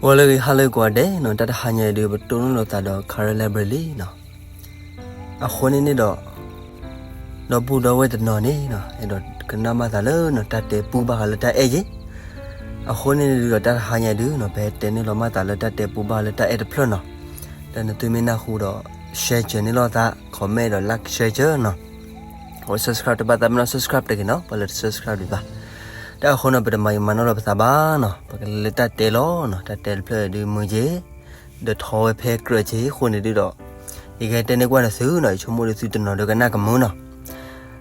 ဂီၤလၢအဂ့ၤ ဟါလၢအဂ့ၤကိးဂၤဒဲးနီၤ, တၢ်တဟါညါအံၤဒုး ပတိၢ်နီၣ်လိာ်သးဒီး Karen Library လံနီၤ. အဃိန့ၣ်န့ၣ်ဒီး ဒီပုၢ်ဒီဝဲၢ်တနီၤန့ၣ်နီၤ အဲၣ်ဒိးကနၣ်မၤသးလၢနီၤ တၢ်တဲပူဘၣ်ဃးလၢတၢ်အဲၣ်ယ့ၣ်. အဃိန့ၣ်ဒုးဒီး တၢ်တဟါညါအံၤဒုးနီၤ ပဟဲတဲန့ၢ်လီၤမၤသးလၢတၢ်တဲပူဘၣ်ဃးလၢတၢ်အဲၣ်တဖျၢၣ်နီၤ. ဒီးနသုမ့ၢ်နၢ်ဟူဒီး share စၢၤန့ၢ်လိာ်သး comment ဒီး like share စၢၤနီၤ. အဝဲ subscribe တဘၣ်သးမ့ၢ်နီၤ subscribe တဂ့ၤနီၤ, ပှၤလၢတ subscribe ဒံးဘၣ်. တၢ်အဃိနီၤ ပတမၤယံာ်မၤနီၢ်လီၤပသးဘၣ်နီၤ, ပကလဲၤလၢတၢ်တဲလီၤနီၤ. တၢ်တဲတဖျၢၣ်ဒုးမုာ်က့ၤ ဒီးထီဝဲဖဲကြၢးက့ၤအဃိန့ၣ်ဒုးဒီး ယကဟဲတဲန့ၢ်ကွၢ်န့ၢ်သုနီၤ, ယဆိကမိၣ်ဒုးသုတနီၤဒီးကနၣ်ကမုာ်နီၤ.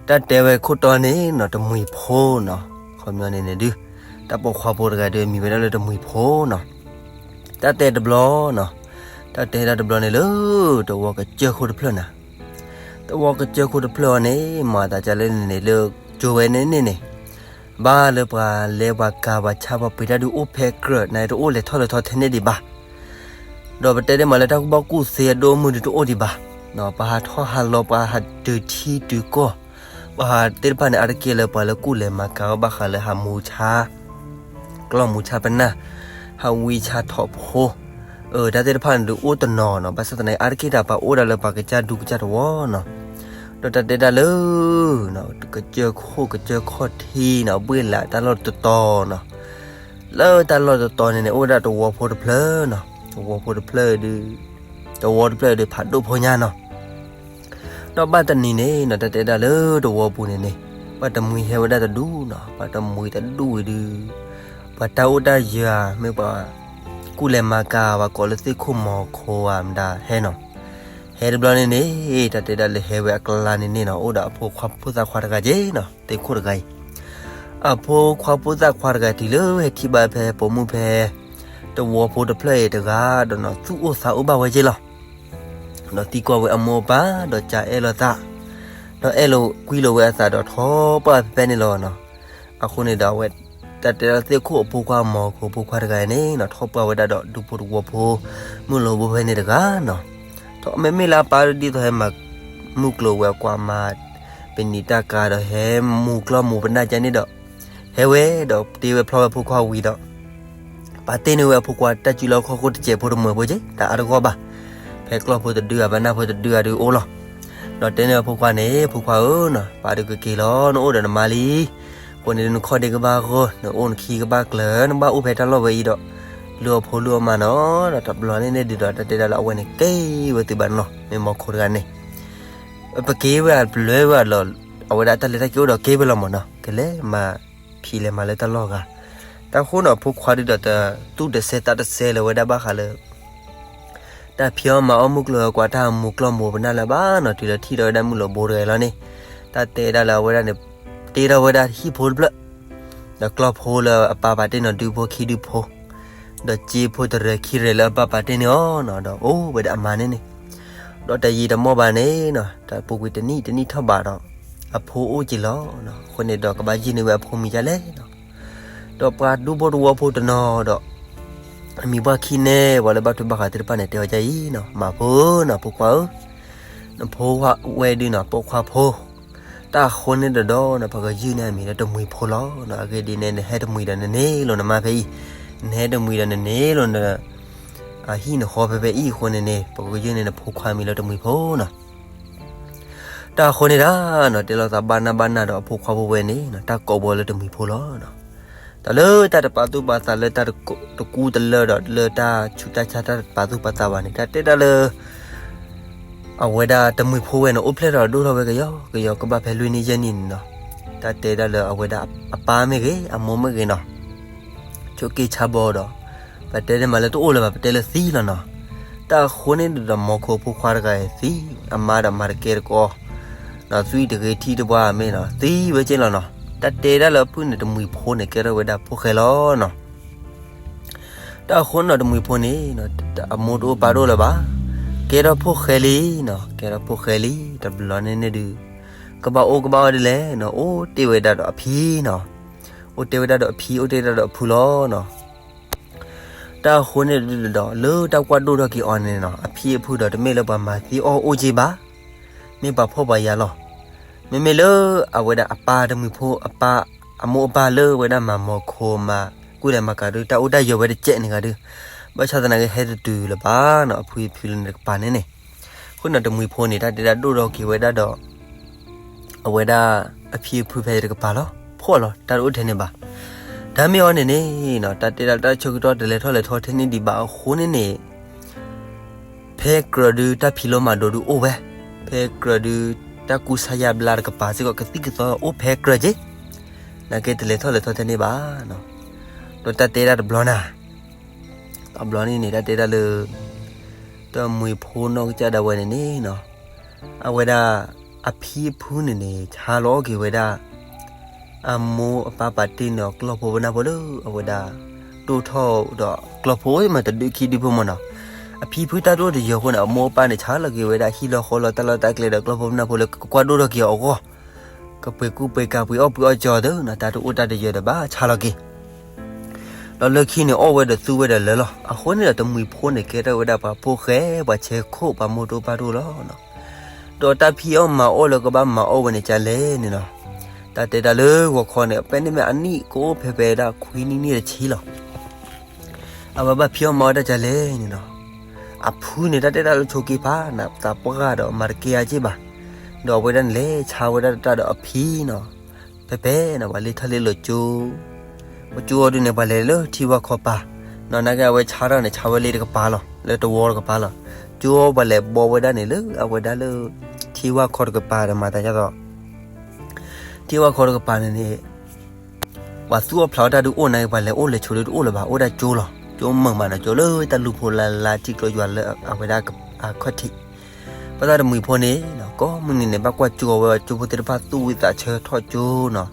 တၢ်တဲဝဲခိၣ်တီန့ၣ်နီၤ တမှံၤဖိနီၤ, ခီပညီန့ၣ်န့ၣ်ဒုး တၢ်ပိာ်ခွါဖိတဂၤဒုး မံၤဝဲဒၣ်လၢတမှံၤဖိနီၤ. တၢ်တဲတဘျီနီၤ, တၢ်တဲဒၣ်တဘျီန့ၣ်လၢ သဝီကစၢၢ်ခိၣ်တဖျၢၣ်နီၤ. သဝီကစၢၢ်ခိၣ်တဖျၢၣ်အံၤန့ၣ် မၤသးဒ်လဲၣ်န့ၣ်န့ၣ် လၢကၠိဝဲန့ၣ်န့ၣ်န့ၣ် ဘၣ်လၢပှၤလဲၤပှၤကၤပှၤဆါပှၤပှ့ၤတၢ်ဒုးအိၣ်ဖဲကြၢး နတအိၣ်လဲၤထီၣ်လဲၤထီထဲန့ၣ်ဒံးဘၣ်. ဒီးပတဲဒ်မးလၢတၢ်ကူၣ်ဘၣ်ကူၣ်သ့အဒိၣ်အမုၢ်ဒုးတအိၣ်ဒံးဘၣ်. ပှၤဟးထီၣ်ဟးလီၤ ပှၤဟးတုၤထံတုၤကီၢ် ပှၤသ့ၣ်တဖၣ်န့ၣ် အါတက့ၢ်လၢပှၤလၢကူၣ်လဲၤမၤကၤဝဲဘၣ်ဃးလၢဟးမူဆါ ကျီၢ်မူဆါပနၢ်, ဟးဝံဆါထိးဖိ, အတၢ်သ့ၣ်တဖၣ်န့ၣ်ဒုးအိၣ်တနီၤနီၤ, ဘၣ်ဆၣ်သနာ်က့ အါတက့ၢ်တၢ်ပှၤအိၣ်ဒၣ်လၢပှၤကစၢ်ဒူကစၢ်သဝီနီၤ. ဒီးတၢ်တဲဒၣ်လၢ ကစၢၢ်ခိၣ်ကစၢၢ်ခီၣ်ထံးနီၤ ဘှ့ၣ်လးတၢ်လီၢ်တတီၤနီၤ. လၢတၢ်လီၢ်တတီၤန့ၣ်န့ၣ် အိၣ်ဝဲဒၣ်သဝီဖိတဖျၢၣ်နီၤ, သဝီဖိတဖျၢၣ်ဒုး သဝီတဖျၢၣ်ဒုးဖးဒိၣ်ဖိညါနီၤ. ဒီးဘၣ်တနံၤန့ၣ်နီၤ တၢ်တဲဒၣ်လၢသဝီပူၤန့ၣ်န့ၣ် ပှၤတမှံၤဟဲဝဲဒၣ်တဒူၣ်နီၤ, ပှၤတမှံၤတဒူၣ်ဝံၤဒုး ပှၤတၢ်အိၣ်တၢ်ယၢၤဧါ မ့ၢ်ပှၤကူၣ်လဲၤမၤကၤ ပှၤကိးလၢသ့ၣ်ခိၣ်မီၤခိဧါ မတၤဟဲနီၤ. ဟဲတဘျီန့ၣ်န့ၣ် တၢ်တဲဒၣ်လၢဟဲဝဲအကျါန့ၣ်န့ၣ်နီၤ အိၣ်ဒီးအဖိခွါဖိသၣ်ခွါတဂၤက့ၤနီၤ, သ့ၣ်ခိၣ်တဂၤအံၤ အဖိခွါဖိသၣ်ခွါတဂၤတုၤလၢဟဲထံၣ်ဘၣ်ဖဲပိာ်မုၣ်ဖဲ သဝီဖိတဖျၢၣ်အံၤတဂၤဒီးနီၤ သူၣ်အိၣ်သးအိၣ်ဘၣ်ဝဲက့ၤလီၤ. ဒီးသံကွၢ်ဝဲအမိၢ်အပၢ် ဒီးကအဲၣ်လိာ်သး, ဒီးအဲၣ်လိာ်ကွံလိာ်ဝဲအသးဒီးထီၣ်ပှၢ်ဖဲဖဲန့ၣ်လီၤနီၤ. အဃိန့ၣ်ဒီးအဝဲ တၢ်တဲဒၣ်သ့ၣ်ခိၣ်အဖိခွါမီၤခိဖိခွါတဂၤအံၤန့ၣ်နီၤ ထီၣ်ပှၢ်ဝဲဒၣ်ဒီးဒူဖိတဝီဖိ မုၢ်လိၤဘိဖဲန့ၣ်တဂၤနီၤ. ထီၣ်မ့မ့ၢ်လၢအပၢ်ဒ်သိးဟဲမၤမုၢ်ကျိၤဝဲၤကွာ်မၤ ပနံာ်တၢ်ကၤဒီးဟဲမူၤကျီၢ်မူၤပနၢ်ကန့ၣ်ဒီး ဟဲဝဲဒီးတ့ဝဲဖျီဝဲဖိခွါဝံၤဒီး ပာ်တ့ၢ်န့ၢ်ဝဲအဖိခွါတၢ်စုလီၢ်ခီၣ်ခိၣ်တစဲးဖိတမှဲၤဖိက့ၤ တၢ်အါတဂီၢ်ဘၣ်. ဖဲကျီၢ်ဖိတဒုဧါ ပနၢ်ဖိတဒုဧါဒုးအိၣ်လီၤ. ဒီးတဲန့ၢ်အဖိခွါန့ၣ် ဖိခွါဧၢနီၤ ပၢ်ဒုးကက့ၤလီၤ နအိၣ်ဒီးနမါလံ. အဃိန့ၣ်ဒုးနခီၣ်ဒ့ကဘၣ်ဂီၢ် နအိၣ်နခံကဘၣ်ကျၢၤ နဘၣ်အိၣ်ဖဲတၢ်လီၢ်ဝဲအံၤဒီး လုၢ်အီၣ်ဖိလုၢ်အီၣ်မါနီၤ. ဒီးတဘျီန့ၣ်န့ၣ်ဒုးဒီး တၢ်တဲဒၣ်လၢအဝဲန့ၣ်က့ၤဝဲသုဘၣ်န့ၣ်လီၤ. မ့ၢ်မီၤခိတဂၤန့ၣ် ပက့ၤဝဲအပျဲၢ်ဝဲအလီၢ် အဝဲဒၣ်တၢ်လဲၤတၢ်က့ၤအိၣ်ဒီးက့ၤဝဲလီၤမၢ်နီၤ ကလဲၤမၤဖံးလဲၤမၤလၢတၢ်လီၢ်ဂၤ. တၢ်ဃိနီၤ ဖိခွါဒုးဒီးတ သူၣ်တစဲးသးတစဲးလၢၤဝဲဒၣ်ဘၣ်ဃးလၢ တၢ်ဖံးအီၣ်မၤအီၣ်မုၢ်ကျိၤဝဲၤကွာ် တၢ်မူၤကျီၢ်မူၤပနၢ်လၢၤဘၣ်နီၤ တုၤလၢထံၣ်ဒီးဝဲဒၣ်မုၢ်လိၤဘိတဂၤအံၤလီၤန့ၣ်. တၢ်တဲဒၣ်လၢအဝဲဒၣ်န့ၣ် တ့ထီၣ်ဝဲဒၣ်ဟံၣ်ဖိတဖျၢၣ် ဒီးကျီၢ်ဖိလၢအပၢ်ပာ်တ့ၢ်နီၤ ဒုဖိခံဒုဖိ ဒီးစ့ဖိတရံးခံရံးလၢအပၢ်ပာ်တ့ၢ်န့ၢ်အီၤနီၤ ဒီးအိၣ်ဝဲဒၣ်အမါန့ၣ်န့ၣ် ဒီးတယံာ်တမီၢ်ဘၣ်န့ၣ်နီၤ တၢ်ပူၤကွံာ်တနံၣ်တနံၣ်ထီၣ်ဘးဒီး အဖိအိၣ်က့ၤလီၤနီၤ. အဃိန့ၣ်ဒီးကဘၣ်ယုၢ်န့ၢ်ဝဲအဖိမံၤဒ်လဲၣ်နီၤ. ဒီးပှၤဒူဖိတဝီဖိတနီၤဒီး အမံၤပှၢ်ခံန့ၣ် ပှၤလၢဘၣ်ထွဲဘၣ်ဃးသ့ၣ်တဖၣ်န့ၣ် တဲအီၤဒ်အံၤနီၤ မၤဖိနီၤ ဖိခွါဧၢ, နဖိခွါဝဲဒုးနီၤ ပိာ်ခွါဖိ တၢ်အဃိန့ၣ်တဒီးနီၤ ပကယုၢ်န့ၢ်အမံၤလၢတမှံၤဖိလီၤနီၤ. အဂ့ၢ်ဒ်န့ၣ် နဟဲတမှံၤဒီးနန့ၢ်လိာ်နမါဖဲအံၤ, နဟဲတမှံၤဒီးနန့ၢ်လိာ်န အဟံၣ်နဃီဖဲဖဲအံၤအဃိန့ၣ်န့ၣ် ပကယုၢ်န့ၢ်နဖိခွါမံၤလၢတမှံၤဖိနီၤ. တၢ်အဃိန့ၣ်ဒၣ်နီၤ တဲလိာ်သးဘၣ်နၢ်ဘၣ်နၢ်ဒီးအဖိခွါဖိဝဲန့ၣ်နီၤ တၢ်ကိးဘၣ်လၢတမှံၤဖိလီၤနီၤ. တၢ်လၢတၢ်တပာ်သူၣ်ပာ်သးလၢတၢ်တကူတလၢဒီးလၢတၢ်ဆူးတၢ်ဆါတၢ်တပာ်သူၣ်ပာ်သးဘၣ်န့ၣ် တၢ်တဲဒၣ်လၢ အဝဲဒၣ်တမှံၤဖိဝဲန့ၣ် အိၣ်ဖျဲၣ်ထီၣ်ဒိၣ်ထီၣ်ဝဲကယီကယီ ကဘၣ်ဖဲလွံၢ်နံၣ်ယဲၢ်နံၣ်န့ၣ်နီၤ. တၢ်တဲဒၣ်လၢအဝဲဒၣ်အပၢ်မ့ၢ်ဂ့ၤ အမိၢ်မ့ၢ်ဂ့ၤနီၤ ဆိးက့ဆါဘီဒီး ပတဲဒ်မးလၢတအိၣ်လၢၤဘၣ် ပတဲလၢသံလီၤနီၤ. တၢ်အဃိန့ၣ်ဒီး မီၤခိးဖိခွါတဂၤအံၤသံ, အမါဒီးမၤတကဲတကိး, ဒီးသွံၣ်တဂ့ၤထံၣ်တပှၢ်မ့ၢ်နီၤ သံဝဲက့ၤလီၤနီၤ. တၢ်တဲဒၣ်လၢအဖုၣ်န့ၣ် တမှံၤဖိန့ၣ် ကဲထီၣ်ဝဲဒၣ်ဖိၣ်ဃဲလီၤနီၤ. တၢ်အဃိနီၤ တမှံၤဖိန့ၣ် အမိၢ်တအိၣ်ပၢ်တအိၣ်လၢၤဘၣ်, ကဲထီၣ်ဖိၣ်ဃဲလံနီၤ, ကဲထီၣ်ဖိၣ်ဃဲလံ တဘျီန့ၣ်န့ၣ်ဒုး ကဘၣ်အိၣ်ကဘၣ်အီၣ်ဒ်လဲၣ်နီၤ, အိၣ်တ့ၢ်ဝဲဒၣ်ဒီးအဖံနီၤ, အိၣ်တ့ၢ်ဝဲဒၣ်ဒီးအဖံ အိၣ်တ့ၢ်ဝဲဒၣ်ဒီးအဖုလီၤနီၤ. တၢ်အဃိန့ၣ်ဒီး လၢတၢ်ကွၢ်ဒိၣ်ထီၣ်က့ၤအီၤန့ၣ်နီၤ အဖံအဖုဒီး တမ့ၢ်လၢပှၤမၤသံအီၣ်အိၣ်က့ၤဘၣ်, မ့ၢ်ပှၤဖှီၣ်ပှၤယာ်လီၤ. မ့မ့ၢ်လၢအဝဲဒၣ်အပၢ်တမှံၤဖိအပၢ်, အမိၢ်အပၢ်လၢဝဲဒၣ်မၤမီၤခိးမၤ ကူၣ်လဲၤမၤကၤဒုး တၢ်အိၣ်တၢ်ယၢၤဝဲတစဲးန့ၣ်ဂၤဒုး, ဘၣ်ဆၣ်သနာ်က့ဟဲတတုၤလၢၤဘၣ်နီၤ အဖုအဖုလၢန့ၣ်တကပၤန့ၣ်န့ၣ်. အဃိန့ၣ်တမှံၤဖိန့ၣ် တၢ်တဲဒၣ်ဒိၣ်ထီၣ်က့ၤဝဲဒၣ်ဒီး အဝဲဒၣ်အဖံအဖုဖဲတကပၤလီၤ. ဖှီၣ်လီၤ တၢ်တအိၣ်ထဲန့ၣ်ဘၣ်. တၢ်မ့ၢ်အီၤန့ၣ်န့ၣ်နီၤ တၢ်တဲဒၣ်တၢ်ဆၢကတီၢ်တလဲၤထီၣ်လဲၤထီထဲန့ၣ်ဒံးဘၣ်အဃိန့ၣ်န့ၣ် ဖဲကြၢးဒုးတၢ်ဖံးလိမၤဒိးဒုးအိၣ်ဝဲ, ဖဲကြၢးဒုးတၢ်ကူစါယါဘျါတကပၤစ့ၢ်ကီး ကသံၣ်ကသီအိၣ်ဖဲကြၢးက့ၤ, နာ်က့တလဲၤထီၣ်လဲၤထီထဲန့ၣ်ဘၣ်. ဒီးတၢ်တဲဒၣ်တဘျီနၤ, တဘျီန့ၣ်န့ၣ် တၢ်တဲဒၣ်လၢ တမှံၤဖိနီၢ်ကစၢ်ဒၣ်ဝဲန့ၣ်န့ၣ်နီၤ, အဝဲဒၣ်အဖံအဖုန့ၣ်န့ၣ် ဆါလီၤအီၣ်က့ၤဝဲဒၣ် အမိၢ်အပၢ်ပာ်တ့ၢ်န့ၢ်အီၤကျီၢ်ဖိပနၢ်ဖိလၢအဝဲဒၣ် ဒိၣ်ထီၣ်ဒီးကျီၢ်ဖိမးတဒုခံဒုဖိမးနီၤ, အဖံဖုတၢ်ဒိၣ်တယၢၤအဃိန့ၣ် အမိၢ်အပၢ်န့ၣ် ဆါလီၤက့ၤဝဲဒၣ်ဟံၣ်လီၤဃီလီၤတၢ်လီၢ်တၢ်ကျဲဒီးကျီၢ်ဖိပနၢ်ဖိလၢကကွၢ်ဒိၣ်ထီၣ်က့ၤအီၤအဂီၢ်, ကပှ့ၤကူပှ့ၤကၤပှ့ၤအီၣ်ပှ့ၤအီၣ်ကၠီသ့နီၤ, တၢ်တအိၣ်တၢ်တယၢၤဒီးဘၣ်ဆါလီၤက့ၤ ဒီးလၢခံန့ၣ် အီၣ်ဝဲဒီးသူဝဲဒီးလၢာ်လီၤ. အဃိန့ၣ်ဒီးတမှံၤဖိန့ၣ် ကဲထီၣ်ဝဲဒၣ်ပှၤဖိၣ်ဃဲ ပှၤဆဲးခိၣ် ပှၤမိၢ်တိၢ်ပၢ်တိၢ်လီၤ. ဒီးတၢ်ဖံးအီၣ်မၤအီၣ်လၢကဘၣ်မၤအီၣ်ဝဲန့ၣ်ကလဲၣ်န့ၣ်နီၤ, တၢ်တဲတၢ်လၢဂီၤခီန့ၣ် ပဲန့ၣ်မ့ၢ်အနံၣ်ကအိၣ်ဖဲဖဲဒၣ်ခွံနံၣ်နံၣ်တဆံလီၤ. အဝဲဘၣ်ဖံးအီၣ်မၤအီၣ်တၢ်ကလဲၣ်န့ၣ်နီၤ, အဖုန့ၣ် တၢ်တဲတၢ်လၢဆိးက့ဖးနး သးပှၢ်ဒီးမၤတကဲအါက့ၢ်ဘၣ်, ဒီးအဝဲဒၣ်န့ၣ်လဲၤဆါဝဲဒၣ်တၢ်ဒီးအဖံနီၤ, ဖဲဖဲန့ၣ် ပှၤလ့ထီၣ်လ့လီၤကၠိ, ပကၠိအီၤဒုန့ၣ် ပှၤလဲၤလၢထံဝၢ်ခီပၤ, နီၢ်နာ်က့အဝဲဆါထီၣ်န့ၣ် ဆါဝဲလ့တကပၤလီၤ, လၢတဝီတကပၤလီၤ. ကၠိအီၤပှၤလဲၤဘီဝဲဒၣ်န့ၣ်လၢအဝဲဒၣ်လၢ ထံဝၢ်ခီတကပၤဒီးမၤသးဒ်သိး ထံဝၢ်ခီတကပၤန့ၣ်န့ၣ် ပှၤသူၣ်အီၣ်ဖျးအီၣ်တၢ်ဒုးအိၣ်နာ်က့ ပှၤလဲၤအိၣ်လဲၤဆိးဒုးတအိၣ်လၢၤဘၣ်, အိၣ်ဒၣ်ကၠိလီၤ. ကၠိမုာ်မးနီၤ, ကၠိလၢတၢ်လူၤဖိလၢ်လၢ်ထံကျိယွၤလၢအဝဲဒၣ်အခီၣ်ထံး, ဘၣ်ဆၣ်တမှံၤဖိန့ၣ် ကိးမုၢ်နံၤန့ၣ် ဘၣ်ကွၢ်ကၠိအဝဲ ကၠိဖိသ့ၣ်တဖၣ်သူၣ်ဝံသးဆၢထီၣ်ကၠိနီၤ,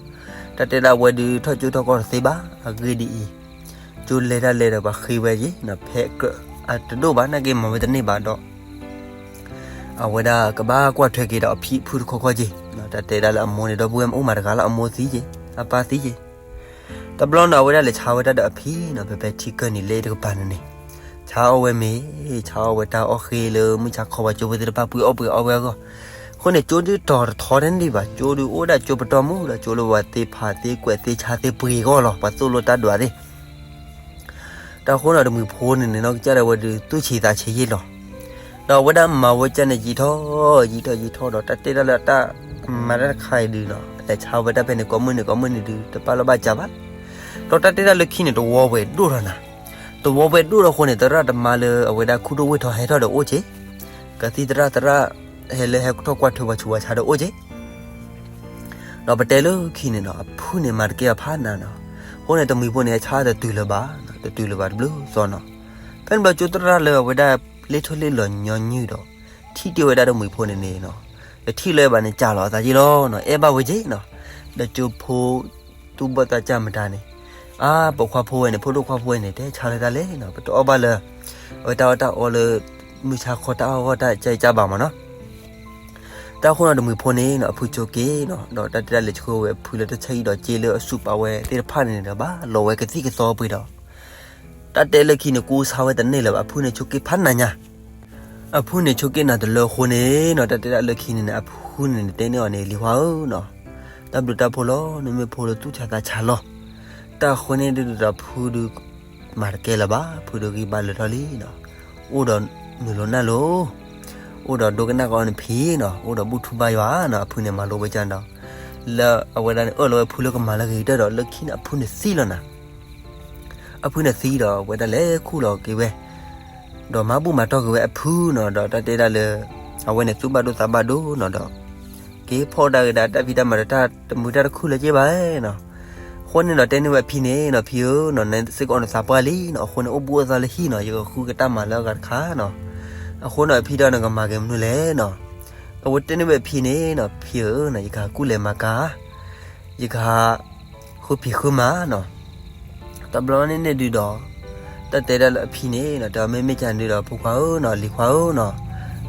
တၢ်တဲဒၣ်ဝဲဒုးထီၣ်ကၠိထီၣ်ကီၢ်တသ့ဘၣ်. အဂ့ၢ်ဒ်အံၤ, ကၠိလဲၤတၢ်လဲၤဒီးပှၤဃ့ဝဲယ့ၤ, ဖဲကြၢးအတဒိၣ်ဘၣ် နာ်က့မၤဝဲတန့ၢ်ဘၣ်ဒီး အဝဲဒၣ်ကဘၣ်ကွၢ်ထွဲက့ၤဒီးအဖံအဖုတခီခီက့ၤ, တၢ်တဲဒၣ်လၢအမိၢ်န့ၣ် ဒီပုၢ်ဝဲၢ်အိၣ်မးတဂၤလီၤ, အမိၢ်သံက့ၤ, အပၢ်သံက့ၤ. တဘျီန့ၣ် အဝဲဒၣ်လဲၤဆါဝဲဒၣ်ဒီးအဖံနီၤ, ဖဲဖဲထံကၢၢ်နံၤလ့တကပၤန့ၣ်န့ၣ်, ဆါအီၣ်ဝဲမ့ၤ, ဆါအီၣ်ဝဲတၢ်အီၣ်ဃ့လၢမုၢ်ဆါခီ ပှၤကၠိဖိသ့ၣ်တဖၣ်ပှ့ၤအီၣ်ပှ့ၤအီဝဲအဂီၢ်, အဃိန့ၣ် ကၠိဒုးတီၤတထီတန့ၢ်ဘၣ်, ကၠိဒုးအိၣ်ဒၣ်ကၠိပတီၢ်မုၢ်ဒီး ကၠိလၢပှၤသ့ဖးသ့ကွဲးသ့ဆါသ့ပှ့ၤအဂီၢ်လီၤ, ပှၤသိၣ်လိတၢ်ဒွးသ့ၣ် တၢ်ဃိန့ၣ် တမှံၤဖိန့ၣ်န့ၣ် နီၢ်ကစၢ်ဒၣ်ဝဲဒုး သူၣ်ဆံးသးဆံးယ့ၢ်လီၤ. ဒီးအဝဲဒၣ်မၤဝဲကၢ်န့ၣ်ယံာ်ထီၣ် ယံာ်ထီၣ်ယံာ်ထီၣ်ဒီး တၢ်တဲတၢ်လၢတၢ်မၤတၢ်တခါအံၤဒုးနီၤ လဲၤဆါဝဲတၢ်ဖဲန့ၣ် ကိးမုၢ်နံၤ ကိးမုၢ်နံၤဒုး တပာ်လီၤဘၣ်စၢၤဘၣ်. ဒီးတၢ်တဲတၢ်လၢခံန့ၣ် တဝီဝဲဒိၣ်ထီၣ်နၤ, တဝီဝဲဒိၣ်ထီၣ်အဃိန့ၣ် သရၣ်သမါလၢအဝဲဒၣ်ခူၣ်ဒိၣ်ဝ့ၢ်ထီဟဲထီၣ်ဒီးအိၣ်က့ၤ, ကသံၣ်သရၣ် သရၣ်ဟဲလၢဟဲထီၣ်ကွၢ်ထွဲပှၤဆူးပှၤဆါဒီးအိၣ်က့ၤ ဒီးပတဲလၢခံန့ၣ်နီၤ အဖုန့ၣ်မၤတကဲအီၤဖးနးနီၤ. အဃိန့ၣ် တမှံၤဖိန့ၣ် ဟဲဆါတတုၤလၢၤဘၣ်, တတုၤလၢၤဘၣ်တဘျုးသီနီၤ. ဖဲန့ၣ်ဘျီကၠိသရၣ်လၢအဝဲဒၣ်လ့ထီၣ်လ့လီၤညီနုၢ်ဒီး ထံၣ်တ့ၢ်ဝဲဒၣ်တမှံၤဖိန့ၣ်န့ၣ်နီၤ, တထံၣ်လၢၤဘၣ်န့ၣ် ကၢ်လီၤအသးယ့ၢ်လီၤနီၤ, အဲၣ်ဘၣ်ဝဲက့ၤနီၤ. ဒီးကၠိဖိ သူၣ်ဘီၣ်သးစၢ်မတၤန့ၣ်, အါ ပိာ်ခွါဖိဝဲန့ၣ် ဖိဒိၣ်ခွါဖိဝဲန့ၣ် တဲဆါလၢတၢ်လဲၣ်နီၤ, ပတအီၣ်ဘၣ်လၢ အဝဲတၢ်အီၣ်တၢ်အီလၢ မုၢ်ဆါခီတၢ်အီၣ်ဂီၢ်တၢ်ကၢ်ကၢ်ဘၣ်မးနီၤ. တၢ်ဃိနီၤ တမှံၤဖိန့ၣ်နီၤ အဖုဆိက့နီၤ, ဒီးတၢ်တဲဒၣ်လဲၤဆှၢဝဲအဖုလၢတၢ်ဆၢအံၤဒီး စ့လၢအစူးပာ်ဝဲသ့ၣ်တဖၣ်န့ၣ်ဒီး ဘၣ်လီၤဝဲကသံၣ်ကသီပှ့ၤဒီး တၢ်တဲလၢခံန့ၣ် ကူစါဝဲတန့ၢ်လၢၤဘၣ်, အဖုန့ၣ်ဆိက့ဖးနးညါ, အဖုန့ၣ်ဆိက့နၤတလၢအဃိန့ၣ်နီၤ, တၢ်တဲဒၣ်လၢခံန့ၣ်န့ၣ် အဖုန့ၣ်န့ၣ် တဲန့ၢ်အီၤန့ၣ် လံၤခွါဧၢနီၤ, တၢ်ဘျုးတၢ်ဖှိၣ်လီၤ, နမ့ၢ်ဖိလၢသူၣ်ဆါသးဆါလီၤ. တၢ်ဃိန့ၣ်ဒုးဒီး ဖုဒုး မၤတကဲလၢၤဘၣ်, ဖုဒုးဂံၢ်ဘါလၢာ်ထီၣ်လံနီၤ, အိၣ်ဒီးနုာ်လီၤနၢ်လိၤ, အိၣ်ဒီးဒိကနၣ်ကအီၤနဖံနီၤ, အိၣ်ဒီးဘူၣ်ထူဘါယွၤနီၤ, အဖုန့ၣ်မၤလိဝဲကၢ်ဒီး လၢအဝဲဒၣ်န့ၣ် အၢၣ်လီၤဝဲဖုလၢကမၤလၢဂ့ၤကတၢၢ်ဒီး လၢခံန့ၣ် အဖုန့ၣ်သံလီၤနၤ. အဖုန့ၣ်သံဒီး အဝဲဒၣ်လဲၤခူၣ်လီၤက့ၤဝဲ, ဒီးမၤဘူၣ်မၤတီၢ်က့ၤဝဲအဖုနီၤ, ဒီးတၢ်တဲဒၣ်လၢ အဝဲန့ၣ်သူၣ်ဘၣ်ဒိသးဘၣ်ဒိနီၤဒီး က့ၤဖီၣ်ဒၣ်က့ၤဒၣ်တၢ်ဖံးတၢ်မၤဒီး တၢ်တမုာ်တၢ်တခုၣ်လၢၤက့ဘၣ်နီၤ. အဃိန့ၣ်ဒီးတဲန့ၢ်ဝဲအဖံန့ၣ်နီၤ, ဖံဧၢနီၤ, နစ့ၢ်ကီးနသးပှၢ်လံနီၤ, အဃိန့ၣ်အိၣ်ဘူးအိၣ်သီလၢဟံၣ်နီၤ, ယကဃုကတၢ်မၤလၢအဂၤတခါနီၤ. အဃိန့ၣ်အဖံဒီးနကမၤက့ၤမနုၤလဲၣ်နီၤ. အဝဲတဲန့ၢ်ဝဲအဖံန့ၣ်နီၤ, ဖံဧၢနီၤ, ယကဟးကူၣ်လဲၤမၤကၤ ယကဟး ဃုဖံးဃုမၤနီၤ. တဘျီန့ၣ်န့ၣ်ဒုးဒီး တၢ်တဲဒၣ်လၢအဖံန့ၣ်နီၤ, တဲအီၤမ့မ့ၢ်ကန့ၣ်ဒုးဒီး ဖိခွါဧၢနီၤ, လံၤခွါဧၢနီၤ,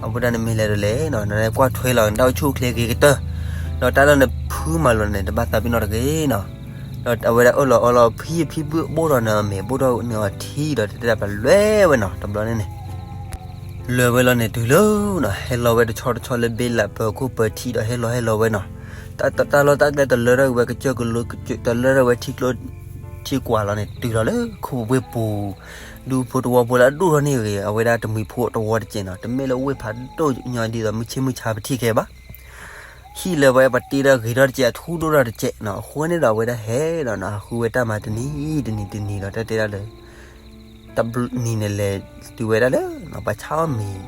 အဝဲဒၣ်နမ့ၢ်လဲၤဒ်လဲၣ်နီၤ, နကွၢ်ထွဲလီၤနတၢ်အိၣ်ဆူၣ်အိၣ်ချ့ဂ့ၤကတၢၢ်, ဒီးတၢ်လၢနဖုမၤလိာ်န့ၣ် တဘၣ်သးပ့ၤနီၣ်တဂ့ၤနီၤ. ဒီးအဝဲဒၣ်အၢၣ်လီၤအီလီၤဖံအဖံဘုၣ်ဘိၣ်ထီၣ်န့ၢ်အီၤမ့ၤ ဘိၣ်ထီၣ်န့ၢ်အီၤထံဒီး တၢ်တဲဒၣ်ပှၤလဲၤဝဲနီၤ, တဘျီန့ၣ်န့ၣ် လဲၤဝဲလီၤန့ၣ်တုၤလၢနီၤ, ဟဲလီၤဝဲတဆီတဆီလၢဘ့လးပၢၤခိၣ်ပၢၤထံဒီး ဟဲလီၤဟဲလီၤဝဲနီၤ. တၢ်လီၢ်တၢ်ကျဲတလၢထီၣ်ဝဲ ကစၢၢ်ကလိတလၢထီၣ်ဝဲ ထံကျိ ထံကွၢ်လီၤန့ၣ် တုၤလီၤလၢခိပူၤဝ့ၢ်ပူၤ, ဒူဖိတဝီဖိလၢအဒိၣ်ထီၣ်န့ၢ်ဂ့ၤ အဝဲဒၣ်တမှံၤဖိတဝီတကဲးနီၤ, တမ့ၢ်လၢဝ့ၢ်ဖးဒိၣ်ညီဒ်သိးမုၢ်ဆ့ၣ်မုၢ်ဆါပထံၣ်ခဲဘၣ်. ဟံၣ်လၢပှၤပတ့ဒီးဂ့ၤထီၣ်တကဲး အထူဒိၣ်ထီၣ်တကဲးနီၤ, အဃိန့ၣ်ဒီးအဝဲဒၣ်ဟဲဒီးနီၤ ဟးဃုဝဲတၢ်မၤတနံၤတနံၤတနံၤဒီး တၢ်တဲဒၣ်လၢ တနံၤန့ၣ်လဲၤတုၤဝဲဒၣ်လၢ ပှၤဆါအီၣ်မ့ၤ,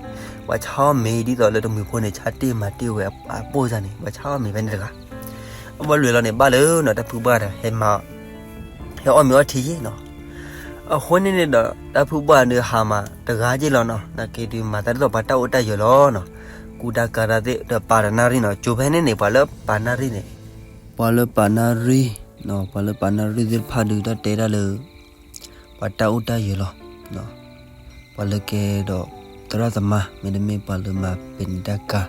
ပှၤဆါအီၣ်မ့ၤဒ်သိးလၢတမှံၤဖိန့ၣ် ဆါတ့ၢ်မၤတ့ၢ်ဝဲအပိၢ်စၢ်န့ၣ် ပှၤဆါအီၣ်မ့ၤဖဲန့ၣ်တဂၤ, အဘၣ်လွဲၤလီၤန့ၣ် ဘၣ်လၢနီၤ တၢ်ဖုဘၣ်ဒီး ဟဲမၤ ဟဲအီၣ်မ့ၤအီထံယ့ၣ်နီၤ. အဃိန့ၣ်န့ၣ်ဒီး တၢ်ဖုဘၣ်ဒုးဟးမၤတဂၤက့လီၤနီၤ, နာ်က့ဒုးမၤသးဒ်သိးပှၤတၢ်အိၣ်တၢ်ယၢၤလီၤနီၤ, ကူတၢ်ကၤတၢ်သ့ၣ်ဒီးပာ်တနၣ်ရံၣ်နီၤ, ကၠိဖဲန့ၣ်န့ၣ် ပှၤလၢပာ်နၣ်ရံၣ်န့ၣ်, ပှၤလၢပာ်နၣ်ရံၣ်, ပှၤလၢပာ်နၣ်ရံၣ်သ့ၣ်တဖၣ်ဒုး တၢ်တဲဒၣ်လၢ ပှၤတၢ်အိၣ်တၢ်ယၢၤလီၤ. ပှၤလၢကဲဒီးသရၣ်သမါ မ့တမ့ၢ်ပှၤလၢမၤပဲာ်နံၤတၢ်ကၤ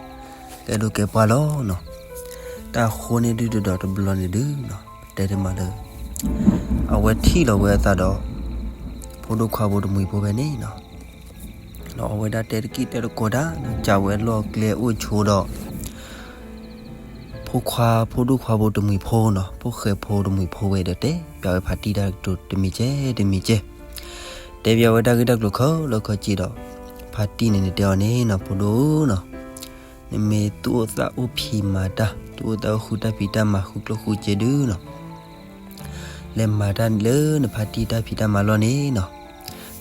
ကဲဒိၣ်ကဲပှၢ်လီၤနီၤ. တၢ်အဃိန့ၣ်ဒုးဒီးတဘျီန့ၣ်ဒုး တဲတမးလၢ အဝဲထံၣ်လီၤဝဲအသးဒီး ဖိဒိၣ်ခွါဖိတမှံၤဖိဖဲန့ၣ်နီၤ, ဒီးအဝဲဒၣ်တဲတက့ၢ်တဲတကိးတၢ် ကးဝဲလီၢ်ကျဲအိၣ်ဆိဒီး ဖိခွါဖိဒိၣ်ခွါဖိတမှံၤဖိနီၤ, ဖိၣ်ဃဲဖိတမှံၤဖိဝဲဒီးတဲပျးဝဲဖါတံၢ်တၢ်ကတိၤတမံၤကဲတမံၤကဲ, တဲပျးဝဲတၢ်ဂ့ၢ်တၢ်ကျိၤခဲလၢာ်ခဲဆ့ဒီး ဖါတံၢ်န့ၣ်န့ၣ်တဲအီၤန့ၣ်နီၤ, ဖိဒိၣ်ဧၢနီၤ, နမ့ၢ်သူၣ်အိၣ်သးအိၣ်ဖံးမၤတၢ်, သူၣ်အိၣ်သးအိၣ်ဃုတၢ်ဖံးတၢ်မၤ ဃုကျိၣ်ဃုစ့ဒုးနီၤ လဲၤမၤတၢ်လၢနဖါတံၢ်တၢ်ဖံးတၢ်မၤလီၢ်န့ၣ်နီၤ.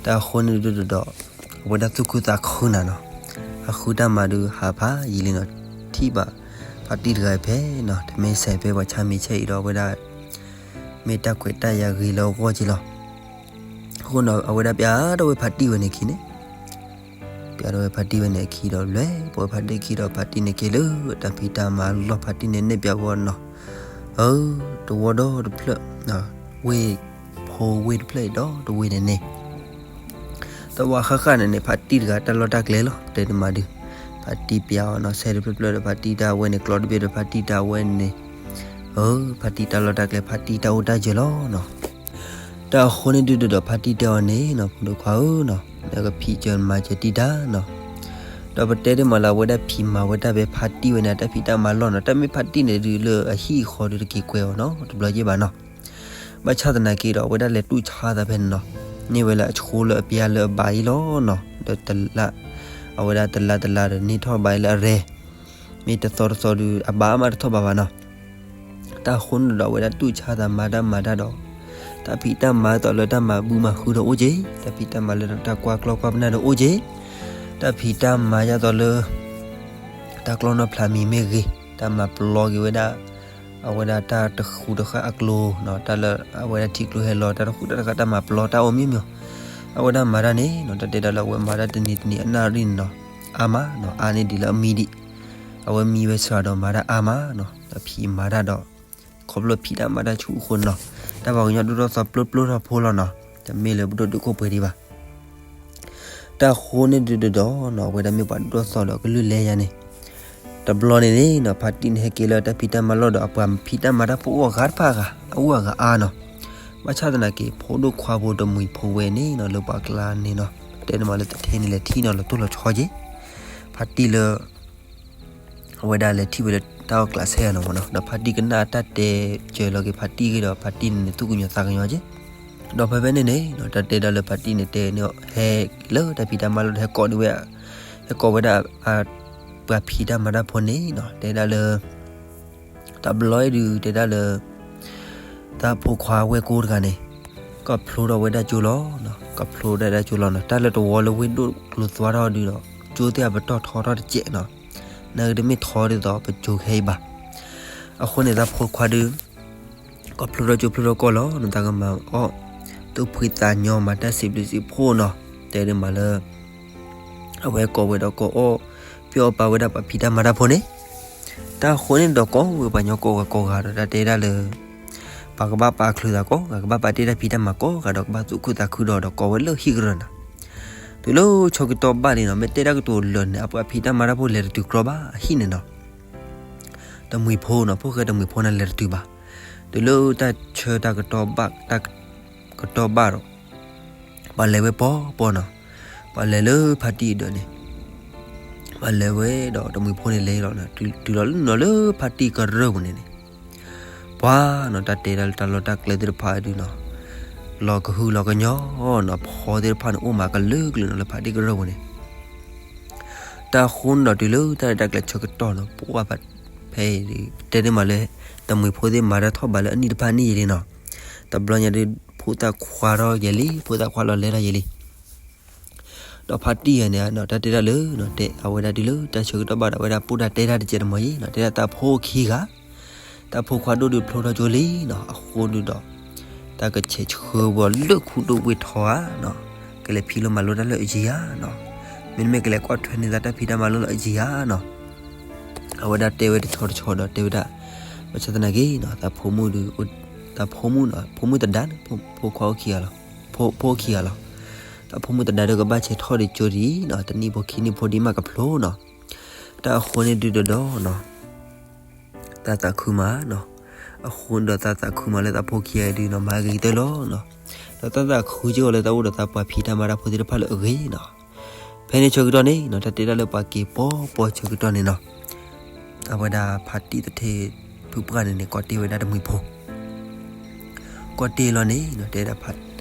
တၢ်အဃိန့ၣ်ဒုးဒီး အဝဲဒၣ်သူၣ်ခုသးခုနၤနီၤ, အဃုတၢ်မၤဒုးဟးဖးယံာ်လံနီၤ, ထံၣ်ဘၣ်ဖါတံၢ်တဂၤအံၤဖဲနီၤ, တမ့ၢ်စဲးဖဲပှၤဆါမ့ၤဆဲးအံၤဒီး အဝဲဒၣ် မ့ၢ်တၢ်ခွဲးတၢ်ယာ်ဂ့ၤလၢအဂီၢ်က့လီၤ. အဃိနီၤ အဝဲဒၣ်ပျးထီၣ်ဝဲဖါတံၢ်ဝဲန့ၣ်အခံန့ၣ် ပျးထီၣ်ဝဲဖါတံၢ်ဝဲန့ၣ်အခံဒီး လဲၤပိာ်ဝဲဖါတံၢ်အခံဒီး ဖါတံၢ်န့ၣ်က့ၤလၢတၢ်ဖံးတၢ်မၤလီၢ်, ဖါတံၢ်န့ၣ်နဲၣ်ပျးဝဲနီၤ, အၢ တဝီဒီတဖျၢၣ်, ဝ့ၢ်ဖိဝ့ၢ်တဖျၢၣ်အံၤဒီတဝ့ၢ်န့ၣ်န့ၣ် သဝီဃၣ်ဃၣ်န့ၣ်န့ၣ် ဖါတံၢ်တဂၤတၢ်လီၢ်တၢ်ကျဲလီၤ, တဲတမးဒုး, ဖါတံၢ်ပျးအီၤနီၤ, ဆဲးတဖျၢၣ်ဖျၢၣ်ဒီး ဖါတံၢ်တၢ်ဝဲန့ၣ် ကျီတဘ့ၣ်ဒီး ဖါတံၢ်တၢ်ဝဲန့ၣ်, အၢ ဖါတံၢ်တၢ်လီၢ်တၢ်ကျဲ ဖါတံၢ်တၢ်အိၣ်တၢ်ယၢၤလီၤနီၤ. တၢ်အဃိန့ၣ်ဒုးဒီး ဖါတံၢ်တဲအီၤန့ၣ်နီၤ, ဖိဒိၣ်ခွါဧၢနီၤ, နကဖံးကၢမၤစၢၤတံၢ်တၢ်နီၤ. ဒီးပတဲတမးလၢအဝဲဒၣ်ဖံးမၤဝဲတၢ်ဖဲဖါတံၢ်ဝဲန့ၣ် တၢ်ဖံးတၢ်မၤလီၢ်နီၤ, တၢ်မ့ၢ်ဖါတံၢ်န့ၣ်ဒုးလၢအဟံၣ်အဃီဒုးတက့ၤကွဲးအီၤနီၤ, တဘျီက့ဘၣ်နီၤ. ဘၣ်ဆၣ်သနာ်က့ဒီး အဝဲဒၣ်လဲၤတူၢ်ဆါသးဖဲန့ၣ်နီၤ, န့ၢ်ဝဲလၢအဆိလၢအပျါလၢအဘၣ်အံၤလီၤနီၤ, ဒီးတလါ, အဝဲဒၣ်တလါတလါဒီး န့ၢ်ထီၣ်ဘၣ်အံၤလၢအရဲ, မ့ၢ်တသီတသီဒုး အဘၣ်မးတထီၣ်ဘၣ်ဘၣ်နီၤ. တၢ်အဃိန့ၣ်ဒီး အဝဲဒၣ်တူၢ်ဆါသးမၤတၢ်မၤတၢ်ဒီး တၢ်ဖံးတၢ်မၤဒ်သိးလၢတၢ်မၤဘုမၤဃုဒီးအိၣ်က့ၤ, တၢ်ဖံးတၢ်မၤလၢတၢ်ကွၢ်ကျီကွၢ်ပနၢ်ဒီးအိၣ်က့ၤ, တၢ်ဖံးတၢ်မၤဒ်သိးလၢ တၢ်ကျီနီၢ်ဖျးမံၤမ့ၢ်ဂ့ၤ, တၢ်မၤပျီက့ၤဝဲဒၣ် အဝဲဒၣ်တၢ်တဃူတဃာ်အကျိၤနီၤ, တၢ်လၢအဝဲဒၣ်ထံကျိဟဲလီၤ တၢ်တဃူတၢ်တဃာ် တၢ်မၤပျီတၢ်အိၣ်မ့ၢ်မ့ၢ်, အဝဲဒၣ်မၤတၢ်န့ၣ်နီၤ, တၢ်တဲဒၣ်လၢအဝဲမၤတၢ်တနံၤတနံၤအနၣ်ရံၣ်န့ၣ်နီၤ, အါမးနီၤ, အါန့ၢ်ဒံးလၢအမံဒံး, အဝဲမံဝဲစှၤဒီးမၤတၢ်အါမးနီၤ, ဒီးဖံးမၤတၢ်ဒီး ခီဖျိဖံးတၢ်မၤတၢ်ဆူၣ်အဃိနီၤ, တၢ်ပှၤကညီဒိၣ်ထီၣ်သီပျိပျိထီၣ်ဖိလီၤနီၤ, တမ့ၢ်လၢပဒိၣ်ဒုးခိၣ်ပှဲၤဒံးဘၣ်. တၢ်အဃိန့ၣ်ဒုးဒီးနီၤ, အဝဲဒၣ်မ့ၢ်ပှၤဒိၣ်ထီၣ်သီဒီးကလုၢ်လဲယါန့ၣ်, တဘျီန့ၣ်န့ၣ်နီၤ, ဖါတံၢ်န့ၣ်ဟဲက့ၤလၢတၢ်ဖံးတၢ်မၤလီၢ်ဒီး အပှၤဖံးတၢ်မၤတၢ်ဖိအိၣ်အဂၤတဖၣ်အဂၤ အအိၣ်အဂၤအါနီၤ, ဘၣ်ဆၣ်သနာ်က့ ဖိဒိၣ်ခွါဖိတမှံၤဖိဝဲန့ၣ်နီၤ, လၢပှၤကျါန့ၣ်နီၤ, တဲန့ၣ်မးလၢတထဲန့ၣ်လဲၤထံၣ်နီၤ လီၤတိၢ်လီၤဆီက့ၤ, ဖါတံၢ်လၢ အဝဲဒၣ်လဲၤထံၣ်ဝဲလၢတၢ်အီၣ်ကျးဆဲးနီၤမးနီၤ, ဒီးဖါတံၢ်ကနၣ်တၢ်တဲစၢၤလီၤက့ၤဖါတံၢ်ဂ့ၤဒီး ဖါတံၢ်န့ၣ်န့ၣ် သူၣ်ကညီၤသးကညီၤက့ၤ, ဒီးဖဲဖဲန့ၣ်န့ၣ်နီၤ, တၢ်တဲဒၣ်လၢဖါတံၢ်န့ၣ်တဲန့ၣ် ဟဲလၢတၢ်ဖံးတၢ်မၤလီၢ်ဒီး ဟဲကိးန့ၢ်ဝဲ, ဟဲကိးဝဲဒၣ် ပှၤဖံးတၢ်မၤတၢ်ဖိန့ၣ်နီၤ, တဲဒၣ်လၢ တဘျီအံၤဒုး တဲဒၣ်လၢ တၢ်ဖိခွါဝဲၢ်ကိတဂၤန့ၣ် ကဖျိထီၣ်ဝဲဒၣ်ကၠိလီၤနီၤ, ကဖျိထီၣ်ဒၣ်ကၠိလီၤနီၤ, တၢ်လၢတဝီလၢဝ့ၢ်ဒိၣ်ကျိၤသွါထီၣ်ဒုးဒီး ကၠိသ့ၣ်အပတီၢ်ထီထီၣ်တစဲးနီၤ, နာ်က့တမ့ၢ်ထီဒ်သိးပကၠိခဲအံၤဘၣ်. အဃိန့ၣ် တၢ်ဖိခွါဒုး ကဖျိထီၣ်ကၠိဖျိထီၣ်ကီၢ်လီၤနီၤ, တၢ်ကမၤအီၣ် သူၣ်ဖှံသးညီ မၤတၢ်စံးဘျုးစံးဖှိၣ်နီၤ, တဲဒၣ်မးလၢ အဝဲကိးဝဲဒီးကိးအီၣ် ပျီအီၣ်ပာ်ဝဲဒၣ်ပှၤဖံးတၢ်မၤတၢ်ဖိန့ၣ်, တၢ်အဃိန့ၣ်ဒီးကိးဝဲပှၤကညီကိးဂၤကိးဂၤဒီး တၢ်တဲဒၣ်လၢ ပှၤကဘၣ်ပာ်ချုးသးကိးဂၤ ကဘၣ်ပာ်တ့ၢ်တၢ်ဖံးတၢ်မၤကိးဂၤဒီး ကဘၣ်သူၣ်ခုသးခုဒီး ဒီးကိးဝဲလၢဟံၣ်ကရၢၢ်နီၤ, တုၤလၢဆၢကတီၢ်ဘၣ်န့ၣ်နီၤ, မ့ၢ်တဲတၢ်ကတိၤလၢာ်န့ၣ် အပှၤဖံးတၢ်မၤတၢ်ဖိလဲၤတတုၤကြီဘၣ်အဟံၣ်န့ၣ်နီၤ, တမှံၤဖိနီၤ, ဖိၣ်ဃဲတမှံၤဖိန့ၣ်လဲၤတတုၤဘၣ်. တုၤလၢတၢ်ဆၢတၢ်ကတီၢ်ဘၣ်, တၢ်ကတီၢ်ဘၣ်ဒီး ပှၤလဲၤဝဲပီပီနီၤ, ပှၤလဲၤလၢဖါတံၢ်အဒၢးန့ၣ်, ပှၤလဲၤဝဲဒီးတမှံၤဖိန့ၣ်လဲၤလီၤနီၤ, တုၤလီၤလၢနီၤလၢဖါတံၢ်ကရၢၢ်ပူၤန့ၣ်န့ၣ်, ပှၤနီၤ တၢ်တဲဒၣ်လၢတၢ်လီၢ်တၢ်ကျဲသ့ၣ်တဖၣ်ဒုးနီၤ, လီၤကဟုလီၤကညီနီၤ, ဖီသ့ၣ်တဖၣ်န့ၣ် အိၣ်မးကလုာ်ကလုာ်နီၤ လၢဖါတံၢ်ကရၢၢ်ပူၤန့ၣ်. တၢ်အဃိန့ၣ်ဒီး တုၤလၢတၢ်ရဲၣ်တၢ်ကျဲၤဆၢကတီၢ်နီၤ ပှၢ်ဘၣ် ဖဲအံၤ တဲန့ၢ်မးလၢ တမှံၤဖိသ့ၣ်မၤတၢ်ထီၣ်ဘးလၢအနံၣ်တဖၣ်န့ၣ်ယံာ်လံနီၤ. တဘျီညါဒုး ဖိသၣ်ခွါထီၣ်ယဲလံ, ဖိသၣ်ခွါလီၤလဲထီၣ်ယဲလံ. ဒီးဖါတံၢ်ယဲန့ၣ်နီၤ တၢ်တဲဒၣ်လၢ တဲအဝဲဒၣ်တုၤလၢတၢ်ဆၢကတီၢ်ဘၣ်ဒီး အဝဲဒၣ်ပိၢ်တၢ်တဲတၢ်တစဲးတမီၤယံၤနီၤ, တဲဒၣ်တၢ်ဖိခံဂၤ တၢ်ဖိခွါဒိၣ်ဒုးဖျိထီၣ်ကၠိလံနီၤ. အဃိဒုးဒီး တၢ်ကဆဲးဆှၢဝဲလၢခူဒိၣ်ဝ့ၢ်ထီဧါနီၤ, ကလဲၤဖံးလိမၤလိတၢ်လၢအယံၤဧါနီၤ, မ့တမ့ၢ်ကလဲၤကွၢ်ထွဲန့ၢ်သးတၢ်ဖံးတၢ်မၤလိလၢအယံၤဧါနီၤ. အဝဲဒၣ်တဲဝဲတဆီတဆီဒီးတဲဝဲဒၣ်, ဘၣ်ဆၣ်သနာ်က့နီၤ သးဖိမုၣ်ဒုး, သးဖိမုၣ်နီၤ ဖိမုၣ်သဒါန့ၣ် ဖိခွါအိၣ်ခံဂၤလီၤ, ဖိ, ဖိအိၣ်ခံဂၤလီၤ. သးဖိမုၣ်သဒါဒီးကဘၣ်ဆဲးထီၣ်ဒံးကၠိဒံးနီၤ, တနံၣ်ဖိခံနံၣ်ဖိဒံးမးကဖျိနီၤ. တၢ်အဃိန့ၣ်ဒုးဒီးနီၤ သးသးခုမးနီၤ. အဃိဒီးသးသးခုမးလၢသးဖိခံဂၤအံၤဒုးနီၤ မၤဂ့ၤကတၢၢ်လီၤနီၤ. ဒီးသးသးခုက့ၤအီၤလၢသးအိၣ်ဒီးသးပှၤဖံးတၢ်မၤတၢ်ဖိသ့ၣ်တဖၣ်လၢအဂ့ၤနီၤ. ဖဲန့ၣ်ဆၢကတီၢ်န့ၣ်နီၤ တၢ်တဲဒၣ်လၢပှၤက့ၤပီပီဆၢကတီၢ်န့ၣ်နီၤ, အဝဲဒၣ်ဖါတံၢ်သထ့ဖုပှၢ်န့ၣ်န့ၣ် ကိးတ့ၢ်ဝဲဒၣ်တမှံၤဖိ ကိးတ့ၢ်လီၤန့ၣ်နီၤ တဲဒၣ်ဖါ,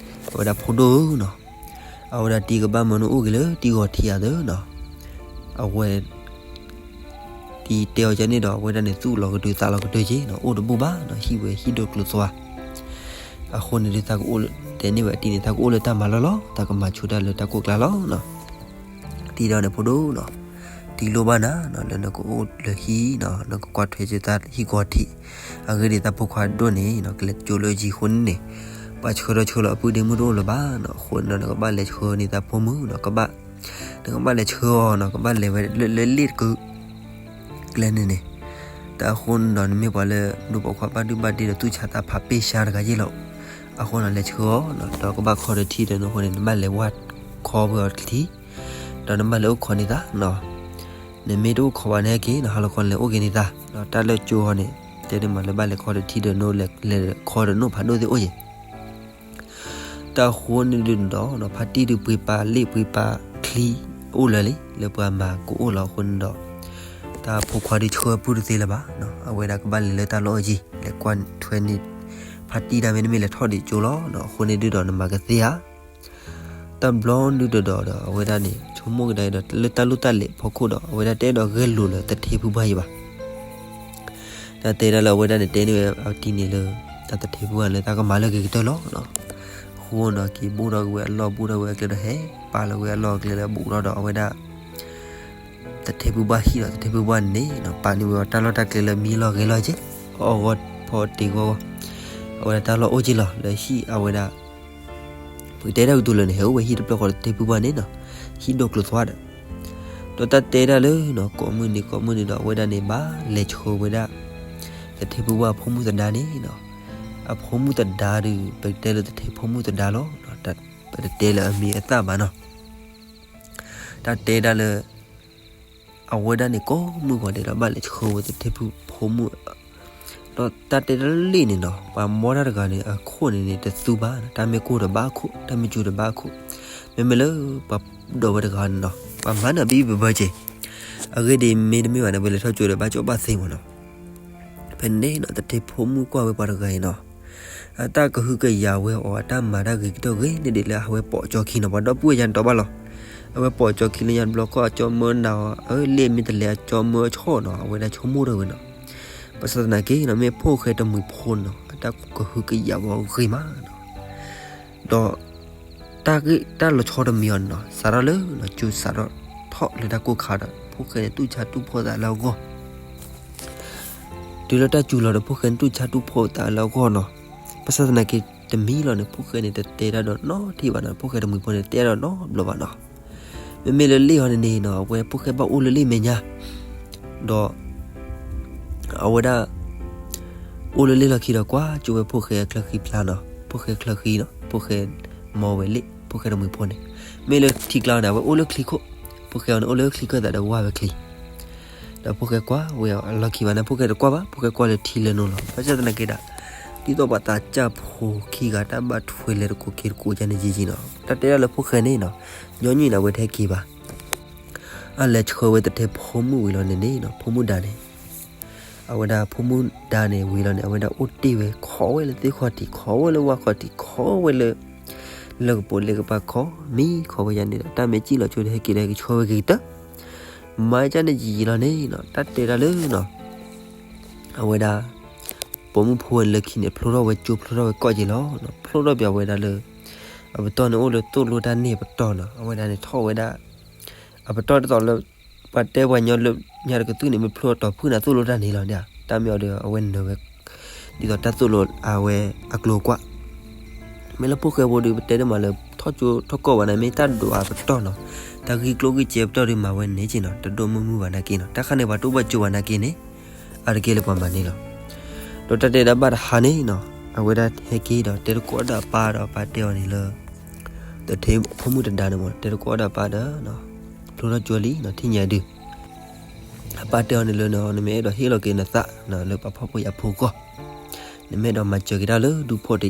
အဝဲဒၣ်ဖိဒိၣ်ဧၢနီၤ, အဝဲဒၣ်တံၤကဘၣ်မၤနၢၤအိၣ်က့ၤလၢတံၤဂီၤထံးဧါသၢနီၤ, အဝဲ တံၤတဲအီၤကန့ၣ်ဒီး အဝဲဒၣ်န့ၣ် သူၣ်လီၤကဒုးသးလီၤကဒုးက့ၤနီၤ, အိၣ်တဘူၣ်ဘၣ်နီၤ, ဟံၣ်ဝဲဟံၣ်ဒိၣ်ကျိၤသွါ, အဃိန့ၣ်ဒုး သးကအိၣ်လၢ တဲန့ၢ်ဝဲအတံၤန့ၣ် သးကအိၣ်လၢတၢ်မၤလီၢ်လီၤ, သးကမၤဆူၣ်တၢ်လၢတၢ်ကိၢ်ကျါလီၤနီၤ. တံၤဒီးန့ၣ်ဖိဒိၣ်နီၤ, တံၤလိၣ်ဘၣ်နၤနီၤ လၢနကအိၣ်လၢဟံၣ်နီၤ, နကကွၢ်ထွဲက့ၤသးဟံၣ်ဂီၤထံး, အဂ့ၢ်ဒ်အံၤ သးဖိခွါဒိၣ်န့ၣ်နီၤ ကလဲၤကၠိလၢအယံၤအဃိန့ၣ်န့ၣ်, ပှၤဆှၢဒီးဆှၢလီၤ အပုၢ်ဒ့မုၣ်တအိၣ်လၢၤဘၣ်နီၤ, အဃိန့ၣ်ဒီး နကဘၣ်လဲၤဆှၢန့ၢ်သးဖိမုၣ်နီၤ, ကဘၣ်, နကဘၣ်လဲၤဆှၢအီၤနီၤ, ကဘၣ်လဲၤဝဲလၢလ့ၣ်တကုာ် ကျဲန့ၣ်န့ၣ်, တၢ်အဃိန့ၣ်ဒီး နမ့ၢ်ပှၤလၢ ဒိၣ်ပိာ်ခွါဘၣ်ဒုဘၣ်ဒ့ဒီး သူၣ်ဆါသးဖးပ့ၢ်ဆါတဂၤယ့ၢ်လီၤ, အဃိန့ၣ် လဲၤဆှၢအီၤနီၤ, ဒီးကဘၣ်ခီဒီးထံဒီးနိအဃိန့ၣ် နဘၣ်လဲၤဝၢ်ခီဝဲအီၤတထံး, ဒီးနဘၣ်လဲၤအိၣ်ခိးန့ၢ်သးနီၤ, နမ့ၢ်တအိၣ်ခိးဘၣ်န့ၣ်က့ၤနီၤ ဟါလီၤခီန့ၣ် လဲၤအိၣ်က့ၤန့ၢ်သး, ဒီးတၢ်လၢကၠိဟီန့ၣ် တဲန့ၢ်မးလၢဘၣ်လဲၤခီဒီးထံဒီးနိ လဲၤခီဒီးနိဖးဒိၣ်သ့ၣ်အိၣ်ယဲၢ် တၢ်အဃိန့ၣ်ဒုးဒီးနီၤ ဖါတံၢ်ဒုးပှ့ၤပာ်လ့ၣ်ပှ့ၤပာ်ချံ အိၣ်လၢာ်လံ လၢပှၤမၤကအိၣ်လီၤအဃိန့ၣ်ဒီး တၢ်ဖိခွါဒုးဆှၢပုၢ်တသ့လၢၤဘၣ်နီၤ, အဝဲဒၣ်ကဘၣ်လဲၤလၢတၢ်လီၢ်အယံၤ လဲၤကွၢ်ထွဲန့ၢ် ဖါတံၢ်တၢ်မ့တမ့ၢ်လဲၤထီၣ်ဒံးကၠိလီၤနီၤ, အဃိန့ၣ်ဒုးဒီးနမၤကသ့ဧါ တဘျီဒုးဒီးဒီး အဝဲဒၣ်န့ၣ် ဆိကမိၣ်ကဒါဒီး လၢတၢ်လိၣ်တၢ်လဲၤဖီခိၣ်ဒီး အဝဲဒၣ်တအဲၣ်ဒိးဂဲၤလိာ်လၢသထ့ဖုပှၢ်ယံၤဘၣ်. တၢ်တဲဒၣ်လၢအဝဲဒၣ်န့ၣ် တဲန့ၢ်ဝဲအတံၤန့ၣ်လၢ တၢ်သထ့ဖုပှၢ်လၢတၢ်ကမၤလၢအဂ့ၤကတၢၢ်လီၤ. အဃိဒီးက့ၤဘူၣ်ထီၣ်က့ၤဝဲအလီၢ် ဘူၣ်ထီၣ်ဝဲအကျဲဒီးဟဲ ပာ်လီၤဝဲအလီၢ်အကျဲလၢအဘူးထီၣ်ဒီး အဝဲဒၣ် သထ့ဖုပှၢ်ဟံၣ်ဒီး သထ့ဖုပှၢ်န့ၣ်န့ၣ် ပာ်န့ၢ်ဝဲအီၤတၢ်လီၢ်တၢ်ကျဲလၢမံလီၢ်ဂဲၤလီၢ်က့ၤ အီၣ်ဂီၢ်ဖီတ့ၢ်ဂီၢ်ဂီၢ် အဝဲဒၣ်တၢ်လီၢ်အိၣ်က့ၤလီၤ လၢဟံၣ်အဝဲဒၣ် ပကတဲတၢ်ကတိၤလၢာ်န့ၣ် ဟဲအိၣ်ဝဲဟံၣ်တဖျၢၣ်ဃီဒီးသထ့ဖုပှၢ်န့ၣ်နီၤ, ဟံၣ်ဒိၣ်ကျိၤသွါဒီး ဒီးတၢ်တဲဒၣ်လၢနီၤ ကိးမုၢ်နံၤကိးမုၢ်နံၤဒီး အဝဲဒၣ်န့ၣ် ဘၣ်လဲၤဆှၢဝဲဒၣ် သထ့ဖုပှၢ်အဖိမုၣ်သဒါန့ၣ်နီၤ, အဖိမုၣ်သဒါဒီး ပကတဲလၢသထ့ဖိမုၣ်သဒါလီၤ, ပတတဲလၢအမံၤအသၣ်ဘၣ်နီၤ. တၢ်တဲဒၣ်လၢ အဝဲဒၣ်န့ၣ် ကိးမုၢ်ဂီၤဒဲးဒီး ဘၣ်လဲၤဆှၢဝဲသထ့ဖုဖိမုၣ် ဒီးတၢ်တဲတၢ်လၢလ့ၣ်န့ၣ်နီၤ ပှၤမီတၢ်တဂၤန့ၣ် အခိၣ်န့ၣ်န့ၣ် တသူဘၣ်, တၢ်မ့ၢ်ကိၢ်တဘၣ်အခိၣ် တၢ်မ့ၢ်စူၤတဘၣ်အခိၣ်, မ့မ့ၢ်လၢပှၤဒိးဝဲတဂၤန့ၣ်နီၤ ပှၤမၤန့ၢ်ဘံၣ်ဘၢဘၢက့ၤ, အဂ့ၢ်ဒ်အံၤ မ့တမ့ၢ်ဘၣ်န့ၣ် ပလဲၤထီၣ်ကၠိဒီး ဘၣ်ကၠီၣ်ဘၣ်သ့မ့ၢ်နီၤ. ဖဲန့ၣ်နီၤ သထ့ဖိမုၣ်ကွၢ်ဝဲပှၤတဂၤအံၤနီၤ အတၢ်ကဟုကယာ်ဝဲအီၤ အတၢ်မၤတၢ်ဂ့ၤကတၢၢ်ဂ့ၤန့ၣ်ဒ်လၢအဝဲပိာ်ကၠီခံနီၤ ပှၤဒီပုၢ်ဝဲၢ်ယါန့ၣ်တီဘၣ်လီၤ. အဝဲပိာ်ကၠီခံလၢညါတဘျီခီၣ် အကၠီမၢနၤအီၤ အလ့ၣ်မ့ၢ်တလဲၤအကၠီမၢအဆီၣ်နီၤ အဝဲဒၣ်ဆိကမိၣ်ထီၣ်ဝဲနီၤ. ဘၣ်ဆၣ်သနာ်က့နီၤ မ့ၢ်ဖိၣ်ဃဲတမှံၤဖိနီၤ အတၢ်ကဟုကယာ်ဝဲအီၤဂ့ၤမးနီၤ. ဒီး တၢ်ဂ့ၢ်တၢ်လီၤဆီတမံၤအီၤန့ၣ်နီၤ စးထီၣ်လၢ ကၠိစးထီၣ်ထီၣ်လၢတၢ်ကိၢ်ခါဒီး ဖိၣ်ဃဲန့ၣ် တူၢ်ဆါတူၢ်ဖှီၣ်သးလၢအဂီၢ် တုၤလၢတၢ်စူၤလီၤဒီး ဖိၣ်ဃဲန့ၣ် တူၢ်ဆါတူၢ်ဖှီၣ်သးလၢအဂီၢ်နီၤ. ဘၣ်ဆၣ်သနာ်က့ တမံၤလီၤန့ၣ် ဖိၣ်ဃဲန့ၣ် တတဲတၢ်ဒီးနီတထံၣ်ဘၣ်နီၤ, ဖိၣ်ဃဲတမှံၤဖိန့ၣ် တတဲတၢ်ဒီးနီတဘျီဘၣ်နီၤ. မ့မ့ၢ်လၢလ့ၣ်ဟီန့ၣ်န့ၣ်နီၤ အဝဲဖိၣ်ဃဲဘၣ်အိၣ်လၢလ့ၣ်မဲာ်ညါ ဒီး အဝဲဒၣ် အိၣ်လၢလ့ၣ်လီၢ်ခံဒီး ကွၢ်ကၠိဝဲဖိၣ်ဃဲအချၢဃံဖျါနီၤ, ဖိၣ်ဃဲချၢဃံနီၤ, ဖိၣ်ဃဲမီဝဲလ့ၣ်, ဖိၣ်ဃဲတမှံၤဖိန့ၣ် မ့ၢ်လၢထံကျါန့ၣ် အဝဲအိၣ်လၢချံခိၣ်, ဖိၣ်ဃဲအီၤန့ၣ် အိၣ်လၢချံခၢၣ်သးဒီးဝၢ်ဝဲချံ ဒီးဖိၣ်ဃဲကွၢ်ဝဲအီၤအလီၢ်ခံဘၣ်န့ၣ် ဖိၣ်ဃဲတကွၢ်ဘၣ်, ဖိၣ်ဃဲကွၢ်လၢထံလၢနိလီၤ. ဘၣ်ဆၣ်သနာ်က့ဒၣ် ဒ်သိးပှၤသးစၢ်ဖိခံဂၤ တၢ်ဘၣ်ထွဲလဲၤတကိးက့ၤတကိးကန့ၣ်ယံာ်ယံာ်နီၤ, တၢ်တဲဒၣ်လၢဖိၣ်ဃဲန့ၣ်နီၤ, ညီနုၢ်န့ၣ် အဝဲတဟဲက့ၤဘၣ်. အလဲၤဆှၢဝဲသထ့ဖိမုၣ်ဝံၤလီၤန့ၣ်န့ၣ်နီၤ, ဖိမုၣ်ဒါန့ၣ် အဝဲဒၣ်ဖိမုၣ်ဒါန့ၣ်ဝံၤလီၤန့ၣ် အဝဲဒၣ်အိၣ်တ့ၢ်ဝဲ ခိးဝဲလၢသ့ၣ်ခီၣ်ထံး, ခိးဝဲလၢဝၣ်ခီၣ်ထံး, ခိးဝဲလၢ လၢကပိာ်လ့ကပၤခီ မံခီဝဲယၤန့ၣ်ဒီး တၢ်မ့ၢ်စံၣ်လီၤဆိဒီး ဟဲက့ၤဒီးဟဲက့ၤဆှၢဝဲဂ့ၤကတၢၢ်, မၤကၢ်န့ၣ်ယံာ်ယံာ်လီၤန့ၣ်နီၤ တၢ်တဲတၢ်လၢနီၤ အဝဲဒၣ် ပိာ်မုၣ်ဖိဝဲလၢခံန့ၣ် ဖျိထီၣ်ဝဲကၠိ ဖျိထီၣ်ဝဲကီၢ်က့ၤလီၤ. ဖျိထီၣ်ပၠးဝဲဒၣ်လၢ အပတီၢ်န့ၣ်အိၣ်လၢသိၣ်လိတၢ်န့ၢ်ပတီၢ်နီၤ အဝဲဒၣ်န့ၣ်ထီၣ်ဝဲဒၣ် အပတီၢ်ဒ်သိးလၢ ပှၤတဲပှၤညီလၢညါတကသူၣ်န့ၣ် မ့ၢ်ဖျိအတီၤဖုၣ်န့ၣ် သိၣ်လိတၢ်န့ၣ်လီၤ. တၢ်မ့ၢ်အီၤဒီး အဝဲနၢၤဝဲ ဒ်သိးတၢ်သိၣ်လိအဝဲအကျိၤအကွၢ် မ့ၢ်လၢဖိၣ်ဃဲဖိဒီး ပတဲတမးလၢ ထီၣ်ကၠိထီၣ်ကီၢ်ဘၣ်န့ၣ် မ့ၢ်တၢ်ဒွးအပတီၢ်နီၤ, တၢ်ဂံၢ်ကျိၣ်ဂံၢ်စဲပတီၢ်ဒီးမၤဝဲန့ၣ်က့နီၤ, တဒိၣ်မုၢ်မုၢ်ဘၣ်နာ်က့နီၤ, တၢ်ခါန့ၣ် ပှၤတအိၣ်ဘၣ်ကၠိဘၣ်နာ်က့န့ၣ်, အါတက့ၢ်လၢပှၤမၤန့ၣ်လီၤ. ဒီးတၢ်တဲဒၣ်ဘၣ်တဟါန့ၣ်နီၤ, အဝဲဒၣ်ဟဲက့ၤဒီးတဲတကိးဒီးအပၢ်ဒီးအပၢ်တဲအီၤန့ၣ်လၢ တထ့ဖိမုၣ်တဒါန့ၣ်မး တဲတကိးဒီးအပၢ်ဒီး ဖျိထီၣ်ကၠိလံနီၤ, ထံၣ်ညါဒုး အပၢ်တဲအီၤန့ၣ်လၢ နမ့ၢ်အဲၣ်ဒိးဟ့ၣ်လီၤက့ၤနသး လၢပှၤဖှီၣ်ဖိယာ်ဖိအဂီၢ်, နမ့ၢ်အဲၣ်ဒိးမၤစၢၤက့ၤတၢ်လၢ ဒူဖှီၣ်တ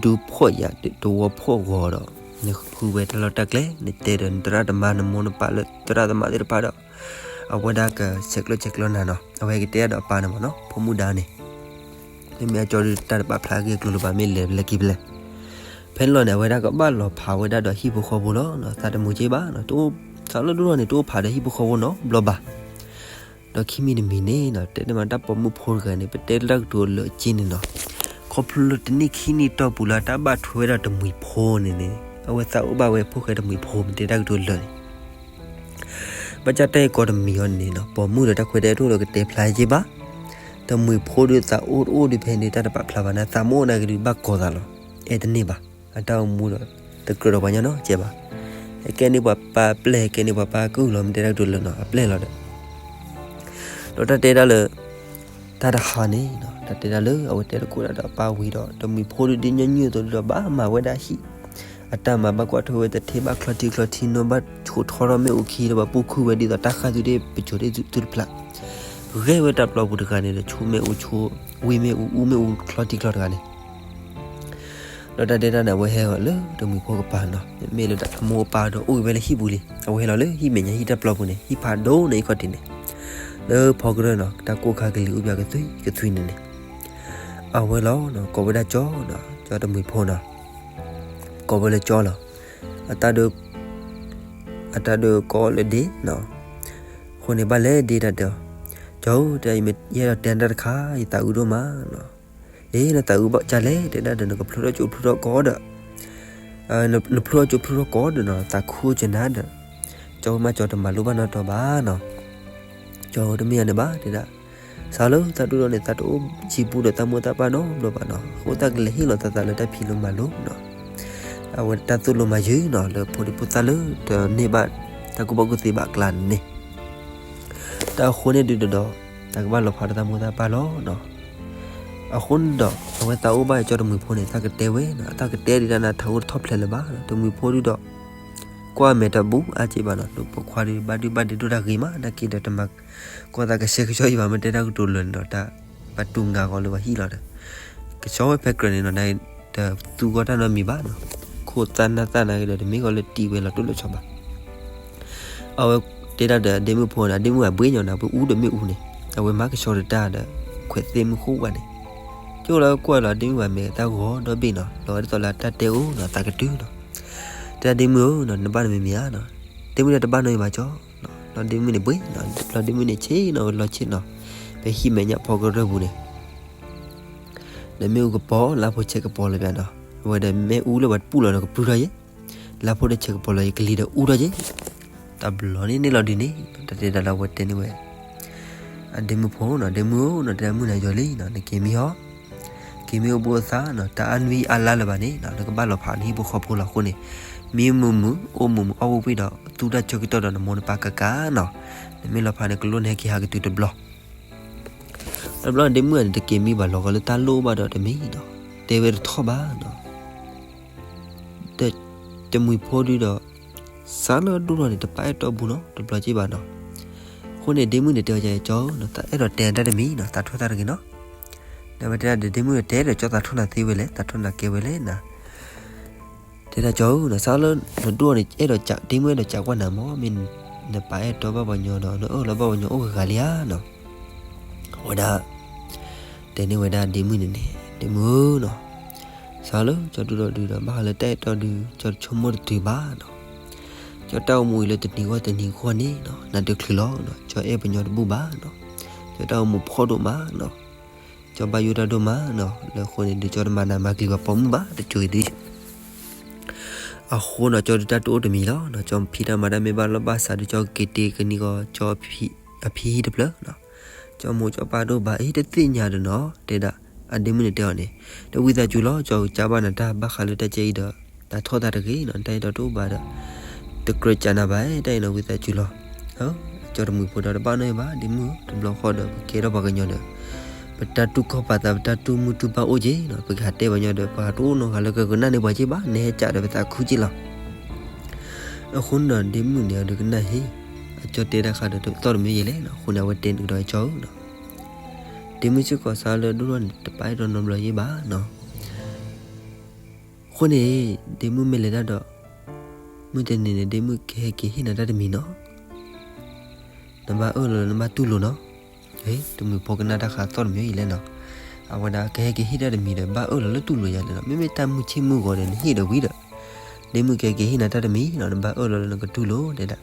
ဒူဖှီၣ်ယာ်တဝီဖှီၣ်ဂီၤဒီး နဃုဝဲတၢ်လီၢ်တၢ်ကျဲ, နတဲဒီးနသရၣ်သမါ နမိၢ်နပၢ်လၢသရၣ်သမါသ့ၣ်တဖၣ်ဒီး အဝဲဒၣ်ကဆဲးကျိးဆဲးကျိးနၤနီၤ, အဝဲဟဲက့ၤတဲဒီးအပၢ်န့ၣ်မးနီၤ, ဖိမုၣ်ဒါန့ၣ် မ့မ့ၢ်အကၠီဒုးတၢ်တပာ်ဖျါက့ၤအကျိၤလၢၤဘၣ် မ့ၢ်လဲၤဖဲလဲၣ်က့ၤဖဲလဲၣ်, ဖဲန့ၣ်လီၤန့ၣ် အဝဲဒၣ်ကဘၣ်လီၤဖးဝဲဒၣ်ဒီးဟံၣ်ဖိဃီဖိလီၤ, သးတမုာ်က့ဘၣ်, သးလၢဒိၣ်ထီၣ်န့ၣ် တအိၣ်ဖးဒီးဟံၣ်ဖိဃီဖိနီတဘျီဘၣ်. ဒီးခံမံၤတမံၤန့ၣ်နီၤ, တဲန့ၢ်မးတၢ်ပိာ်မုၣ်ဖိတဂၤန့ၣ် ပတဲလၢတၢ်ကတိၤလၢအက့န့ၣ်နီၤ, ခီဖျိလၢတနံၣ်ခံနံၣ်တီၢ်ပူၤလၢတၢ်ဘၣ်ထွဲဝဲဒၣ်တမှံၤဖိန့ၣ်န့ၣ်, အဝဲသးအိၣ်ဘၣ်ဝဲဖိၣ်ဃဲတမှံၤဖိ မ့ၢ်တဲတၢ်ကတိၤလၢာ်န့ၣ် ဘၣ်ဆၣ်တၢ်ဂ့ၢ်ကီတမံၤအံၤန့ၣ်နီၤ, ပိာ်မုၣ်ဒီးတၢ်ခွဲးတၢ်ယာ်တအိၣ်လၢကတဲဖျါက့ဘၣ်, တမှံၤဖိဒုးသးအိၣ်တအိၣ်ဒုးဖဲန့ၣ် တၢ်တပာ်ဖျါဘၣ်န့ၣ် သးမ့ၢ်အိၣ်နာ်က့ဒုးဘၣ်ကိးသးလီၤ, အဲၣ်တန့ၢ်ဘၣ်, အတၢ်အိၣ်မူဒီး တကြၢးဒီးပှၤညီနီတစဲးဘၣ်, ဟဲကဲန့ၢ်ပှၤပၢ်ပျဲၢ် ဟဲကဲန့ၢ်ပှၤပၢ်ကုၢ်လီၤ မ့ၢ်တဲတၢ်ကတိၤလၢာ်နီၤ, အပျဲၢ်လီၤဒီး ဒီးတၢ်တဲဒၣ်လၢ တၢ်တဟါန့ၣ်နီၤ, တၢ်တဲဒၣ်လၢအဝဲတဲတကိးဒၣ်ဒီးအပၢ်ဝံၤဒီး တမှံၤဖိဒုးဒ်ညီနုၢ်အသိးဒုးဒီး ဘၣ်မၤဝဲဒၣ်ဟံၣ် အတၢ်မၤဘၣ်ကွၢ်ထွဲဝဲတထ့ ဘၣ်ချီထံချီထံနီၤ ဘၣ်ဆိးထီထီၣ်မ့ၣ်အူခံဒီး ဘၣ်ပူၤခုဝဲဒ်သိးတၢ်ဃၢ်သုးတ့ၢ် ပစိၤတ့ၢ်သုတဖျး, ဂဲၤဝဲတၢ်ပျီပူၤတဂၤန့ၣ်ဒီး ဆိမ့ၣ်အူဆိ ဝံမ့ၣ်အူ အူမ့ၣ်အူချီထံချီတဂၤန့ၣ် ဒီးတၢ်တဲတၢ်န့ၣ် အဝဲဟဲလီၤလၢတမှံၤဖိကပၤနီၤ, မ့မ့ၢ်လၢအမိၢ်အပၢ်ဒီးအိၣ်ဂ့ၤဝဲလၢဟံၣ်ပူၤလံ, အဝဲဟဲလီၤလၢဟံၣ်မဲာ်ညါဟံၣ်တၢ်ပျီပူၤန့ၣ် ဟံၣ်ဖးဒိၣ်န့ၣ်အံၤခီၣ်ထံးန့ၣ်, လၢဖီကရၢနီၤ တၢ်ကိၢ်ခါကလံၤအိၣ်ပၠးကသွံကသွံန့ၣ်န့ၣ်, အဝဲလီၤနီၤ ကိးဝဲဒၣ်ကၠီနီၤ ကၠီတမှံၤဖိနီၤ, ကိးဝဲလၢကၠီလီၤ, အတၢ်ဒုး အတၢ်ဒုးကိးလၢဒ့နီၤ, အဃိန့ၣ်ဘၣ်လဲၤဒ့တၢ်တဲအီၤ, ကၠီဧၢ တဲ ယအဲၣ်ဒိးတဲနၤတၢ်တခါ ယသးအုးဒိၣ်မးနီၤ, အ့ နသးအုးဘၣ်ကၠီလဲၣ် တဲဒၣ်ဒီး နကဖျိထီၣ်ကၠိဖျိထီၣ်ကီးဒီး နဖျိထီၣ်ကၠိဖျိထီၣ်ကီးဒီးနီၤ သးခုကနၤဒီး, ကၠီမ့ၢ်ကၠီတမၤလိဘၣ်နီတတီၤဘၣ်နီၤ, ကၠီဧၢ တမ့ၢ်ယၤန့ၣ်ဘၣ် တဲဒၣ်, စးလၢသးဒိၣ်ထီၣ်န့ၣ် သးတအိၣ်ဆံးပူၤဒီးတၢ်မိၢ်တၢ်ပၢ်နီတဘျီဘၣ်နီၤ, အဃိသတးကလဲၤဟ့ၣ်လီၤသးသးလၢတၢ်ဖံးလိမၤလိနီၤ, အဝဲတၢ်သိၣ်လိမၤယုၤနီၤ လၢဖိဒံဖိသၣ်လၢတန့ၢ်ဘၣ်တၢ်ကူၣ်ဘၣ်ကူၣ်သ့ဘၣ်အကျါန့ၣ်န့ၣ် တၢ်အဃိန့ၣ်ဒုးဒီး တၢ်ကဘၣ်လီၤဖးဒီးတၢ်မိၢ်တၢ်ပၢ်လီၤနီၤ, အဃိန့ၣ်ဒီး အဝဲသးအိၣ်ဘၣ်ကၠီတမှံၤဖိန့ၣ် တၢ်ကတဲဝဲနီၤ တၢ်ကတဲဒံးတၢ်နၤထးအိၣ်တထီၣ်ဖျဲးလၢၤဘၣ်, တမှံၤဖိဒုးဒီး ကွၢ်မဲာ်တၢ်ဘူးအါက့ဘၣ်နီၤ, လၢပိာ်ခွါဒုးဘၣ်ဒုးဘၣ်ဒ့ဒိၣ်တၢ်ဂ့ၤမး နာ်က့ဒီးတမၤ ကွၢ်သးကဆှဲကဆှီအံၤဘၣ် မ့ၢ်တဲတၢ်ကတိၤလၢာ်န့ၣ်ဒီး တၢ်ပတူၢ်ငါဂီၤလၢပှၤဟံၣ်လီၤဒီး ကဆှီဝဲဖဲကြၢးန့ၣ်နီၤ တသူဂီၢ်တၢ်နီတမံၤဘၣ်နီၤ, ခိၣ်သၣ်နၢ်သၣ်နာ်က့ဒီး တမ့ၢ်ဂီၤလၢတံၢ်ဝဲလီၤတိၢ်လီၤဆီဘၣ် အဝဲတဲဒၣ်ဒီးအဒ့မုၣ်ဖိန့ၣ် အဒ့မုၣ်အဘှ့ၣ်ညီန့ၣ် ပအူဒီးမ့ၣ်အူန့ၣ် အဝဲမၤကဆှီတတၢ်ဒီး ခွဲးသ့ၣ်မုၢ်ဃိၣ်ဘၣ်န့ၣ်, ကၠိလၢကွၢ်လီၤအဒ့မုၣ်ဘၣ်မ့ၢ်တၢ်ဂီၤဒီဘ့ၣ်နီၤ, လီၤဝဲဒ်သိးလၢတၢ်တဲအိၣ်နီၤ သးကတုၤနီၤ, တဲဒ့မုၣ်ဧၢနီၤ နဘၣ်နမံၤမံၤဧါနီၤ, ဒ့မုၣ်ဒီးတဘၣ်နီၢ်အံၤဘၣ်ကၠီ, လီၤဒ့မုၣ်န့ၣ်ဘှ့ၣ်နီၤ, လီၤဒ့မုၣ်န့ၣ်ဆ့ၣ်နီၤ ဝဲလီၤဆ့ၣ်နီၤ, ဖဲဟံၣ်မဲာ်ညါဖီကရၢၢ်ပူၤန့ၣ် ဒီးမ့ၣ်အူကပီၤ လါဖိဆဲးကပီၤလၢၤဘၣ်နီၤ, အဝဲဒီးမ့ၣ်အူလၢပှၤတပူၢ်လီၤဒီးကပြုၢ်ထီၣ်ယဲၢ်, လါဖိဒီးဆဲးကပီၤလီၤယဲၢ် ကလံၤဒီးအူထီၣ်ယဲၢ်, တဘျီန့ၣ်န့ၣ်လီၤဒုးန့ၣ် တၢ်တဲဒၣ်လၢအဝဲတဲန့ၢ်ဝဲ အဒ့မုၣ်ဖိနီၤ, ဒ့မုၣ်ဧၢနီၤ တဲဒၣ်မုၢ်နၤယီၤလံနီၤ, နက့ၤမံဟီ က့ၤမံအိၣ်ဘူးအိၣ်သးနီၤ, တၢ်အါနွံအါလါလၢၤဘၣ်န့ၣ်နီၤ, နကဘၣ်လီၤဖးနဟံၣ်ဖိဃီဖိလီၤအဃိန့ၣ်, မံမုာ်မုာ် အိၣ်မုာ်မုာ် အီၣ်ဝံၣ်ဝံၣ်ဒီး သူတၢ်ဆၢကတီၢ်ဒီးနမိၢ်နပၢ်ကကါနီၤ, နမ့ၢ်လီၤဖးန့ၣ် ကလိၣ်နဟဲက့ၤဟးကတုၤတဘျီ တဘျီဒ့မုၣ်န့ၣ် တက့ၤမံဘၣ်လီၤဂီၤလၢတၢ်လိၣ်ဘၣ်ဒီးတမံၤနီၤ, တဲဝဲတထီၣ်ဘၣ်နီၤ, တမှံၤဖိဒုဒီး စးလၢဒိၣ်ထီၣ်န့ၣ် တပာ်အဲၣ်တီဘူးနီၤ တဘျီက့ဘၣ်နီၤ, အဃိန့ၣ် ဒ့မုၣ်န့ၣ်တဲအီၤ ကၠီဧၢနီၤ သးအဲၣ်ဒိးတဲတၢ်တမံၤနီၤ သးထီၣ်သးတဂ့ၤနီၤ, ဒီးဝဲတဲဒၣ်ဒီး ဒ့မုၣ်တဲဒီး ကၠီသးထီၣ်နၤသ့ဝဲလဲၣ် သးထီၣ်နၤကဲဝဲလဲၣ်နီၤ တဲဒၣ်ကၠီဧၢနီၤ စးလၢနဒိၣ်န့ၣ် အဲၣ်ဒိးကး ဒ့မုၣ်အဲၣ်ဒိးကးကွၢ်နၤမ့ၢ် မ့ၢ်နပာ်အဲၣ်တီဘၣ်ပှၤညီဒီး နအၢၣ်လီၤဘၣ်ပှၤညီအိၣ်ဂၤဂၤလံဧါနီၤ, အဝဲဒၣ် တဲန့ၢ်ဝဲဒၣ်ဒ့မုၣ်န့ၣ်န့ၣ် ဒ့မုၣ်ဧၢနီၤ, စးလၢကၠီဒိၣ်ထီၣ်ဒုးဒီး ဘၣ်ဃးလၢတၢ်အဲၣ်တီဒုး ကၠီတဆိကမိၣ်တတုၤဘၣ်နီၤ. ကၠီတၢ်အိၣ်မူအံၤလၢတနံၤဂီၢ်တနံၤဂီၢ်န့ၣ်နီၤ နးတချုးလီၤနီၤ. ကၠီအဲၣ်ပှၤညီတဘူၣ်ဘၣ်နီၤ. ကၠီတၢ်အိၣ်မူဖှီၣ်ဒိၣ်မးနီၤ. ကၠီဘၣ်ယိၣ်တၢ်ဒိၣ်မးနီၤ. လၢအဃိန့ၣ်ဒုး ကၠီတမၤနးမၤကျံၤဘၣ်ပိာ်မုၣ်ဘၣ် တစိၤအံၤဒုး အဃိနီၤ ကၠီဒုးတၢ်တအိၣ်တမံၤလီၤနီၤ. ကၠီဖံးတၢ်မၤတၢ်မ့ၢ်ဘၣ်လီၢ်ဘၣ်စးဒုး ကၠီက့ၤတ့ကနံၣ်ဂီၤ ကၠီအဖံဟံၣ်တဖျၢၣ်နီၤ. ကၠီမိၢ်ကၠီပၢ်ဒိၣ်ဘၣ် အ့ တသ့ၣ်ညါဒီးနီၤ တဲဒၣ်. အဒ့မုၣ်န့ၣ်တဲအီၤန့ၣ် တဝံသးစူၤလီၤ ကၠီကစၢ်ဘၣ်နၤတၢ်ဘၣ်ဃးလၢတၢ်ကဲအံၤဒီး တၢ်ထီၣ်သးတဂ့ၤနီၤ တၢ်အဲၣ်တီတအိၣ်ဘၣ်ဒီး တကြၢးကးနၤဘၣ် တၢ်အံၤနီၤ ဝံသးစူၤလီၤ. ကၠီတမှံၤဖိဒီး တဘၣ်နီၣ်အံၤဘၣ် ဒ့မုၣ်ဧၢ တဘျီဃီဒီး ပကဲထီၣ်ပှၤကညီဒီး ပတၢ်တူၢ်ခီၣ်ပာ်သး ပတၢ်တူၢ်မုၢ်တူၢ်ဘၣ်အိၣ်က့ၤနီၤ ပကဟးတဲပှၤညီဒီး ပှၤတအိၣ်နီတဂၤလၢကကနၣ်န့ၢ်ပှၤက့ၤဘၣ် နဟဲကးဒီးပသးခုက့ၤလီၤ. အဃိန့ၣ်ဒီး ဒ့မုၣ်န့ၣ်အဒုးကနၣ်ဟ့ၣ် အကၠီတဲတၢ်ဃးဒီးသီၣ်တမံၤယဲလဲၣ်နီၤ. အဃိန့ၣ် အဝဲတဲကဒီးကၠီဧၢနီၤ ဒ့မုၣ်စ့ၢ်ကီးစးလၢဒိၣ်ထီၣ်န့ၣ် တပာ်အဲၣ်တီနီတဘျီယဲဘၣ်နီၤ. အဃိန့ၣ် ဒ့မုၣ်မ့ၢ်လဲၤတၢ်ဒီး မုၢ်တနံၤန့ၣ် ဒ့မုၣ်ကဟဲက့ၤဟ့ၣ်နၤတၢ်တမံၤနီၤ. နဘၣ်အၢၣ်လီၤလၢနဘၣ်တူၢ်လိာ်နီၤ. တမှံၤဖိကနၣ်တၢ်ဃးသီၣ်တမံၤယဲလဲၣ်နီၤ. အဝဲဒၣ်ကဟဲက့ၤဟ့ၣ်တၢ်တမံၤဒီး ဘၣ်အၢၣ်လီၤလၢတူၢ်လိာ်ယၤလဲၣ်နီၤ. မ့မ့ၢ်တၢ်မုၢ်ဆ့ၣ်မုၢ်ဂီၤဒီး နဟ့ၣ်ဒီးဝံၤဒီး ဒ့မုၣ်ကဟဲက့ၤဟ့ၣ်နၤတၢ်တမံၤနီၤ နဘၣ်အၢၣ်လီၤလၢနကတူၢ်လိာ်တဲဒၣ်.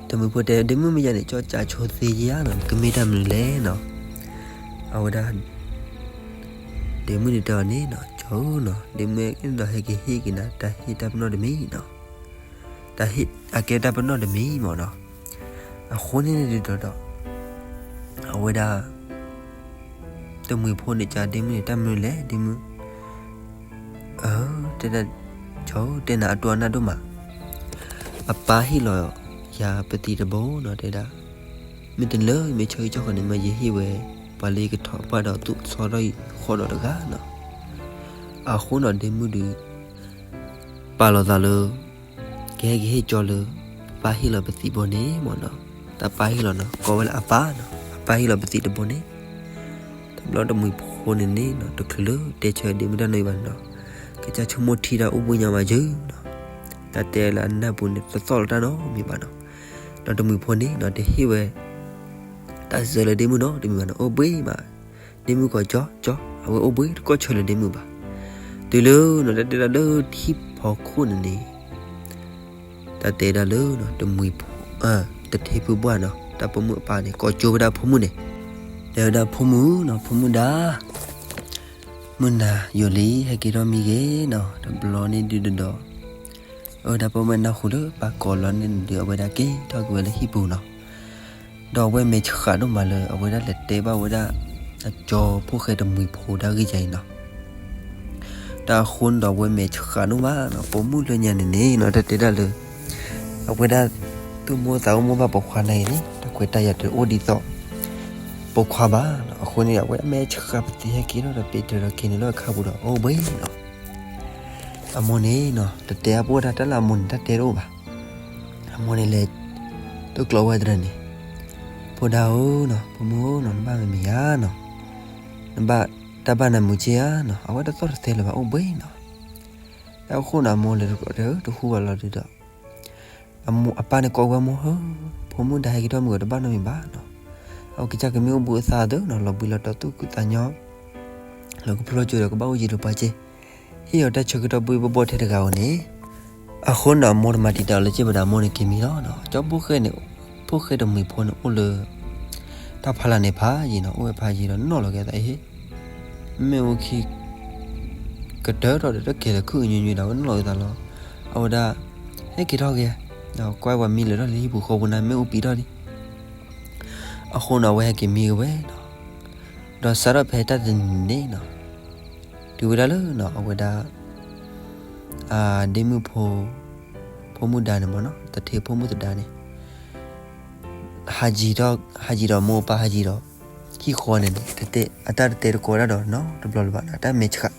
တမှံၤဖိတဲ ဒ့မုၣ်မ့ၢ်ယၤန့ၣ် ကၠီကးဆိသ့ယၤနီၤ ကမ့ၢ်တၢ်မနုၤလဲၣ်နီၤ. အဝဲဒၣ် ဒ့မုၣ်န့ၣ်တဲအီၤန့ၣ်နီၤ ကၠီဧၢနီၤ ဒ့မုၣ်အဲၣ်ဒိးဟဲက့ၤဟ့ၣ်က့ၤနၤ တၢ်ဟ့ၣ်တၢ်ပနီၣ်တမံၤနီၤ. တၢ်ဟ့ၣ်အကဲတၢ်ပနီၣ်တမံၤမ့ၢ်နီၤ. အဃိန့ၣ်ဒုးဒီး အဝဲဒၣ် တမှံၤဖိန့ၣ်ကးဒ့မုၣ်န့ၣ် တၢ်မနုၤလဲၣ် ဒ့မုၣ် အၢ တဲဒၣ် ကၠီဧၢ တဲနၤအတိၢ်အနၢ်ဒိၣ်မး အပၢ်ဟ့ၣ်လီၤယၤပသံးတဘိနီၤ တဲဒၣ်. မ့ၢ်တလၢ မ့ၢ်ဆၢကၠီဃီန့ၣ် မ့ၢ်ယဟ့ၣ်ဝဲ ပှၤလၢယကထီၣ်ပှၢ်ဒီးသူၣ်ကဆီထီၣ်ဃီဒီးတဂၤနီၤ. အဃိနီၤ ဒ့မုၣ်ဒုး ပာ်လီၤသးလၢ ကဟဲက့ၤဟ့ၣ်ကၠီလၢ ပၢ်ဟ့ၣ်လီၤပသံးဘိန့ၣ်မ့ၢ်နီၤ. တၢ်ပၢ်ဟ့ၣ်လီၤနီၤ ကိးဝဲလၢအပၢ်နီၤ အပၢ်ဟ့ၣ်လီၤပသံးတဘိန့ၣ်. တဘျီတမှံၤဖိန့ၣ်န့ၣ်နီၤ တချုးလၢတဲဆၢဒ့မုၣ်တၢ်နီတမံၤဘၣ်န့ၣ်နီၤ ကစၢ်ဆိကမိၣ်ထံတၢ်အိၣ်ဘှံးညါမးယုၤနီၤ. တၢ်တဲလၢအနၢ်ပူၤန့ၣ် တသီၣ်လီၤတၢ်နီတမံၤဘၣ်နီၤ. ဒီးတမှံၤဖိန့ၣ်နီၤ တဟ့ၣ်ဝဲ တၢ်စၢၤလၢဒ့မုၣ်နီတမံၤဘၣ်နီၤ အိၣ်ဘှံးမး ဒ့မုၣ်ကိးကၠီ ကၠီ အဝဲအိၣ်ဘှံးတကီၢ်ဆၢလၢဒ့မုၣ်ဘၣ်. တုၤလၢနီၤ တၢ်တဲဒၣ်လၢထံဖီခိၣ်န့ၣ်န့ၣ် တၢ်တဲဒၣ်လၢနီၤ တမှံၤဖိ တထ့ဖုဘှၢ်နီၤ တၢ်ပိာ်မုၣ်အပၢ်န့ၣ် ကိးကၠိဝဲဒၣ်ဖိမုၣ်န့ၣ် တဲဝဲဒၣ် ဖိမုၣ်နီၤ ဖိမုၣ်ဒါ မုၢ်နၤယိာ်လံ ဟဲက့ၤထီၣ်မံဂ့ၤနီၤ. တဘျီန့ၣ်ဒုးဒီး အဝဲဒၣ်ပိာ်မုၣ်နၢ်ဟူလၢပၢ်ကိးလီၤန့ၣ်ဒုး အဝဲဒၣ်က့ၤထီၣ်က့ၤဝဲလၢဟံၣ်ပူၤနီၤ. ဒီးအဝဲမဲာ်ဆှးဒိၣ်မးလၢ အဝဲဒၣ်လဲၤတဲဘၣ်ဝဲဒၣ် အကၠီဖိၣ်ဃဲတမှံၤဖိတၢ်ဂ့ၢ်ယၤအံၤနီၤ. တၢ်အဃိန့ၣ်ဒီး အဝဲမဲာ်ဆှးဒိၣ်မးနီၤ ပိာ်မုၣ်လၢညါန့ၣ်န့ၣ်နီၤ တၢ်တဲဒၣ်လၢ အဝဲဒၣ် သူၣ်မိၢ်သးအိၣ်မိၢ်ဘၣ်ပိာ်ခွါနၤအံၤန့ၣ် တၢ်ခွဲးတၢ်ယာ်တအိၣ်ဒ်သိး ပိာ်ခွါဘၣ်နီၤ. အဃိန့ၣ် အဝဲအမဲာ်ဆှးပသံးဟဲက့ၤထီၣ်ဒီး ပ့ၤတၢၢ်ဒီးက့ၤန့ၣ်လၢအခါပူၤဒီး အိၣ်ဘှံးနီၤ. အမိၢ်န့ၣ်နီၤ တတဲအပိၢ်တၢ် တၢ်လၢအမိၢ်န့ၣ် တၢ်တဲတအိၣ်ဘၣ်. အမိၢ်န့ၣ်လဲၤ တကျိးဝဲတရၢၢ်န့ၣ် ဖိဒါဧၢနီၤ ဖိမုၣ်ဧၢနီၤ နဘၣ်မ့ၢ်မ့ၢ်ဧါနီၤ နဘၣ်တၢ်ဘၣ်နမုာ်က့ဧါနီၤ အဝဲတသီၣ်တသဲလၢၤဘၣ် အိၣ်ဘှံးနီၤ. တၢ်အဃိန့ၣ် အမိၢ်လဲၤတကျိးတရၢၢ် တဟူဘၣ်လီၤဒုးဒီး အမိၢ်အပၢ်န့ၣ်ကိးဝဲမိၢ်ဧၢ ဖိမုၣ်ဒါဟဲက့ၤထီၣ်မံဂ့ၤ တဘၣ်နီတမံၤဘၣ်နီၤ. အဝဲကစၢ်ကမ့ၢ်အိၣ်ဘှံးအသးသၢနီၤ လီၤဘှံးလီၤတီၤသူၣ်ခုသးညီ လီၤကဖျီကၠိဒီးကဘၣ်အိၣ်ယံၤလၢပှၤစ့ ဟ့ၣ်အီၤတၢ်ဆၢကတီၢ်ဘှ့ၣ်ဘှီၣ်ဘှီၣ်ထဲတဂၤဧိၤန့ၣ် အဃိန့ၣ် အမိၢ်တမၤတံာ်တာ်အီၤလၢစ့ၢ်ဘၣ်ဒီး အမိၢ်န့ၣ်က့ၤမံလီၤနီၤ. ကၠီဖိၣ်ဃဲန့ၣ် ဖိၣ်ဃဲတမှံၤဖိန့ၣ် အိၣ်လၢ တၢ်ဖးလၢ်န့ၣ်ဖးယံၤနီၤ အိၣ်ဝဲဖးယံၤဒီးနီၣ်လီၤက့ၤအသးအဟ့ၣ် မ့ၣ်အူခံ ကတၢၢ်ထီၣ်ဒီးတကဲၤလၢၤခုၣ်အညွံညွံဒီး အဝဲနီၣ်လီၤက့ၤသးလီၤ. အဝဲဒၣ် ဟဲက့ၤထီၣ်က့ၤ ဒီးကွၢ်ပှၤမံလၢာ်ထီၣ်လၢဟံၣ်ပူၤဃီပူၤန့ၣ် မ့ၣ်အူပံၤထီၣ်လံ. အဃိန့ၣ် အဝဲဟဲက့ၤမံက့ၤဝဲနီၤ. ဒီးစးထီၣ်ဖဲတၢ်တနံၤန့ၣ်နီၤ တုၤဝဲဒၣ်လၢနီၤ အဝဲဒၣ် ဒ့မုၣ်ဖိ ဖိမုၣ်ဒါန့ၣ်မ့ၢ်နီၤ တထ့ဖိမုၣ်သဒါန့ၣ် ဟးယံၤဒီး ဟးယံၤဒီးမိၢ်ပၢ် ဟးယံၤဒီး ဟံၣ်ဃီန့ၣ်န့ၣ် တတဲ အတၢ်တတဲတကိးဒၣ်ဒီးနီတဘျီလၢၤဘၣ်နီၤ တၢ်မဲာ်ဆှး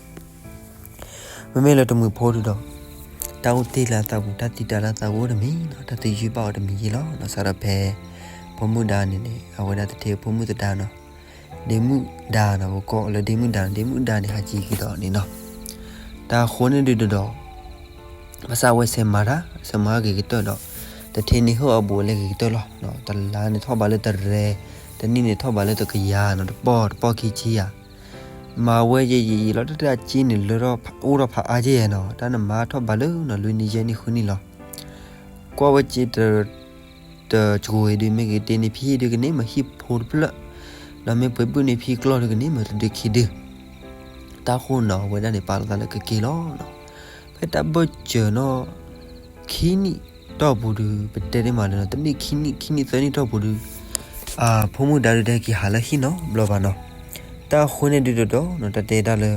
မ့မ့ၢ်လၢတမှံၤဖိဒုးဒီး တၢ်အိၣ်တ့ၢ်လၢအသးပူၤ တၢ်တံာ်တာ်လၢအသးပူၤအိၣ်တမံၤနီၤ တၢ်သယုၢ်ဘၣ်အီၤတမံၤယ့လီၤနီၤ စးထီၣ်ဖဲ ဖိမုၣ်ဒါန့ၣ်န့ၣ် အဝဲဒၣ်တထ့ဖိမုၣ်သဒါနီၤ ဒ့မုၣ်ဒါနီၤ ပကိးလၢဒ့မုၣ်ဒါ ဒ့မုၣ်ဒါန့ၣ် ဟးကံက့ၤဒီးန့ၣ်နီၤ တၢ်အဃိန့ၣ်ဒုးဒီး ဘၣ်ဆၣ်အဝဲဆဲးမၤတၢ် ဆဲးမၤဂ့ၤကတၢၢ်ဒီး တထ့န့ၣ်ဟ့ၣ်အီၤဘူးအလဲၤဂ့ၤကတၢၢ်လီၤ တလါန့ၣ်ထီၣ်ဘးလၢတရဲ တနံၣ်န့ၣ်ထီၣ်ဘးလၢတကယၤနီၤ တပီၢ်တပီၢ်ခံဆံယၤ မၤဝဲယံာ်ယံာ်ယံာ်လီၤ တၢ်တၢ်က့န့ၣ် လၢထီၣ်အိၣ်ထီၣ်ဖးအါကဲနီၤ တၢ်နမၤထီၣ်ဘၣ်လၢနီၤ လွံၢ်နံၣ်ယဲၢ်နံၣ်ဃုနံၣ်လီၤ. ကွၢ်ဝဲက့ တစှၤဒုး မ့ၢ်ဂ့ၤတ့န့ၣ် ဖံဟံၣ်ဒုးကန့ၢ်မ့ၢ်ဟံၣ်ဖိတဖျၢၣ်, ဒီးမ့ၢ်ပှဲၤဘုၣ်န့ၣ် ဖံကျီၢ်ဒုးကန့ၢ်မ့ၢ်တဒုခံဒု, တၢ်ဃိနီၤ အဝဲဒၣ်န့ၣ် ပာ်လီၤသးလၢကက့ၤလီၤနီၤ. ဖဲတၢ်ဘၢၣ်စၢၤနီၤ ခံနံၣ်တီၢ်ပူၤဒုး ပတဲတ့ၢ်မးလၢနီၤ တနံၣ်ခံနံၣ် ခံနံၣ်သၢနံၣ်တီၢ်ပူၤဒုး အဖိမုၣ်ဒါဒုးတဟဲက့ၤဟးလၢဟံၣ်နီတဘျီဘၣ်နီၤ. တၢ်ဃိန့ၣ်ဒုးတဒီးနီၤ တၢ်တဲဒၣ်လၢ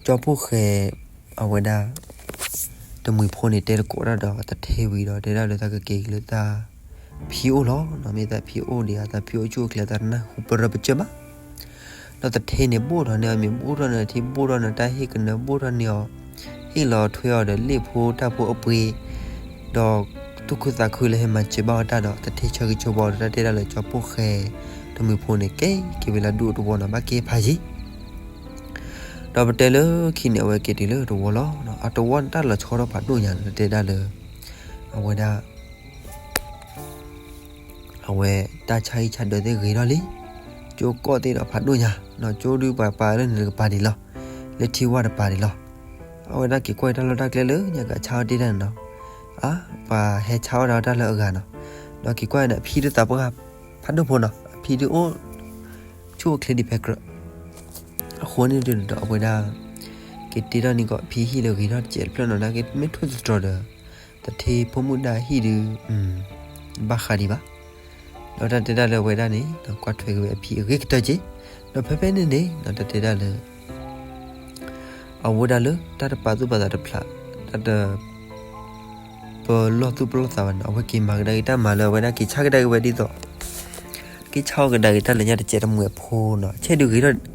ကၠီဖှိၣ်ဃဲ အဝဲဒၣ် တမှံၤဖိန့ၣ် တဲတကိးတၢ်ဒီး သထ့ဝံၤဒီးတဲဒၣ်လၢသးကက့ၤက့ၤလၢသးဖံအိၣ်လီၤနီၤ. မ့ၢ်သးဖံအိၣ်ဒံးဧါ သးဖံအိၣ်ဆူၣ်အိၣ်ချ့ သးတနၢ်ဟူပရၢပစၢၢ်ဘၣ်. ဒီးသထ့န့ၣ် ဘိၣ်ထီၣ်န့ၢ်အီၤ မ့ၢ်ဘိၣ်ထီၣ်န့ၢ်ထံ ဘိၣ်ထီၣ်န့ၢ်တၢ်ဟ့ၣ် ကနၢဘိၣ်ထီၣ်န့ၢ်အီၤ ဟ့ၣ်လီၤထွဲအီၤဒီးလ့ၣ်ဖိတၢ်ဖိအပှ့ၤ ဒီးသူၣ်ခုသးခုလၢဟဲမၤစၢၤဘၣ်အီၤတၢ်ဒီး သထ့ဆၢဂ့ၤဆၢဝါဒီး တၢ်တဲဒၣ်လၢကၠီဖှိၣ်ဃဲ တမှံၤဖိန့ၣ် ကဲက့ၤဝဲလၢဒူၣ်အတဝီနီၤ ဘၣ်ကဲဖးယံၤ ဒီးပတဲလၢခံန့ၣ် အဝဲက့ၤတုၤလၢတဝီလီၤ. အတဝီန့ၣ် တၢ်လီၤဆီထီၣ်ဖးဒိၣ်ညါန့ၣ် တဲဒၣ်လၢ အဝဲဒၣ် အဝဲတၢ်ဆါဟံၣ်ဆါဒၢးသ့ၣ်ဂ့ၤထီၣ်လံ, ကၠိကီၢ်သ့ၣ်ဒီးဖးဒိၣ်ညါ, ကၠိဒုးပှၤပာ်လၢန့ၣ်တကပၤဒံးလီၤ, လၢထံဝၢ်တပၤဒံးလီၤ. အဝဲဒၣ်က့ၤကွၢ်တၢ်လီၢ်တၢ်ကျဲလၢညါကဆါအီၣ်တ့ၢ်တၢ်န့ၣ်နီၤ, အါ ပှၤဟဲဆါအီၣ်ဒၣ်တၢ်လၢအဂၤနီၤ, ဒီးက့ၤကွၢ်န့ၣ် အဖံဒုးသးပှၢ်ဖးဒိၣ်ဖိနီၤ, အဖံဒုးအိၣ် ဆူၣ်အိၣ်ချ့ဒံးဖဲကြၢး အဃိန့ၣ်ဒီးအဝဲဒၣ် က့ၤတ့ထီၣ်န့ၢ်ကီးအဖံဟံၣ်လၢဂ့ၤထီၣ်တစဲးတဖျၢၣ်နီၤ, နာ်က့မ့ၢ်ထိၣ်သတြီၤဒီး သထ့ဖိမုၣ်ဒါဟံၣ်ဒုး ဘၣ်ဃးဒံးဘၣ်. ဒီးတၢ်တဲဒၣ်လၢအဝဲဒၣ်န့ၣ် ကွၢ်ထွဲက့ၤဝဲအဖံအဂ့ၤကတၢၢ်က့, ဒီးဖဲဖဲန့ၣ်န့ၣ် တၢ်တဲဒၣ်လၢ အဝဲဒၣ်လၢတၢ်တပာ်သူၣ်ပာ်သးတဖျး, တၢ်တ ပလီၢ်သူၣ်ပလီၢ်သးဘၣ်န့ၣ် အဝဲက့ၤမၤကဒါက့ၤတၢ်မၤလၢအဝဲဒၣ်က့ၤဆါကဒါက့ၤဝဲဒ်သိး က့ၤဆါအီၣ်ကဒါက့ၤတၢ်လၢညါတစဲးတမှံၤအဖိနီၤ, ဆဲးဒုးဂ့ၤထီၣ်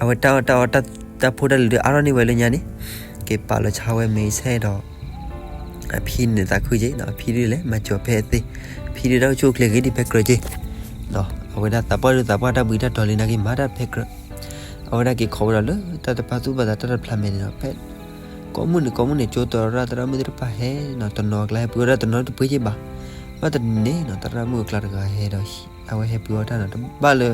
အဝဲတၢ်အီၣ်တၢ်အီတၢ်ဖိတၢ်လံၤဒုးအါထီၣ်န့ၢ်ဝဲလၢညါန့ၣ်, က့ၤပာ်လီၤဆါဝဲမ့ၢ်ဆဲးဒီး အဖံန့ၣ်သးခုက့နီၤ, အဖံဒုးလဲၤမၤစၢၤဖဲအသ့, အဖံဒုးတၢ်အိၣ်ဆူၣ်အိၣ်ချ့ဂ့ၤဒံးဖဲကြၢးက့, အဝဲဒၣ်သးပှၢ်ဒုးသးပှၢ်တၢ်ဘှံးတၢ်တီၤလံနာ်က့မၤတၢ်ဖဲကြၢး, အဝဲဒၣ်က့ၤခိးဝဲဒီးလၢတၢ်တပာ်သူၣ်ပာ်သးတၢ်တဖျးမဲာ်န့ၣ်ဒီး ဖဲ ကိးမုၢ်နံၤကိးမုၢ်နံၤ ကၠိတီၤရၣ်သရၣ်မုၣ်သ့ၣ်တဖၣ်ဟဲနီၤ, တနီၤအကျါဟဲပှ့ၤဝဲဒၣ်တနီၤတပှ့ၤက့ဘၣ်, ဘၣ်တနံၤန့ၣ်နီၤ သရၣ်မုၣ်အကျါတဂၤဟဲဒီး အဝဲဟဲပှ့ၤဝဲတၢ်နီၤ, တဘၣ်လၢ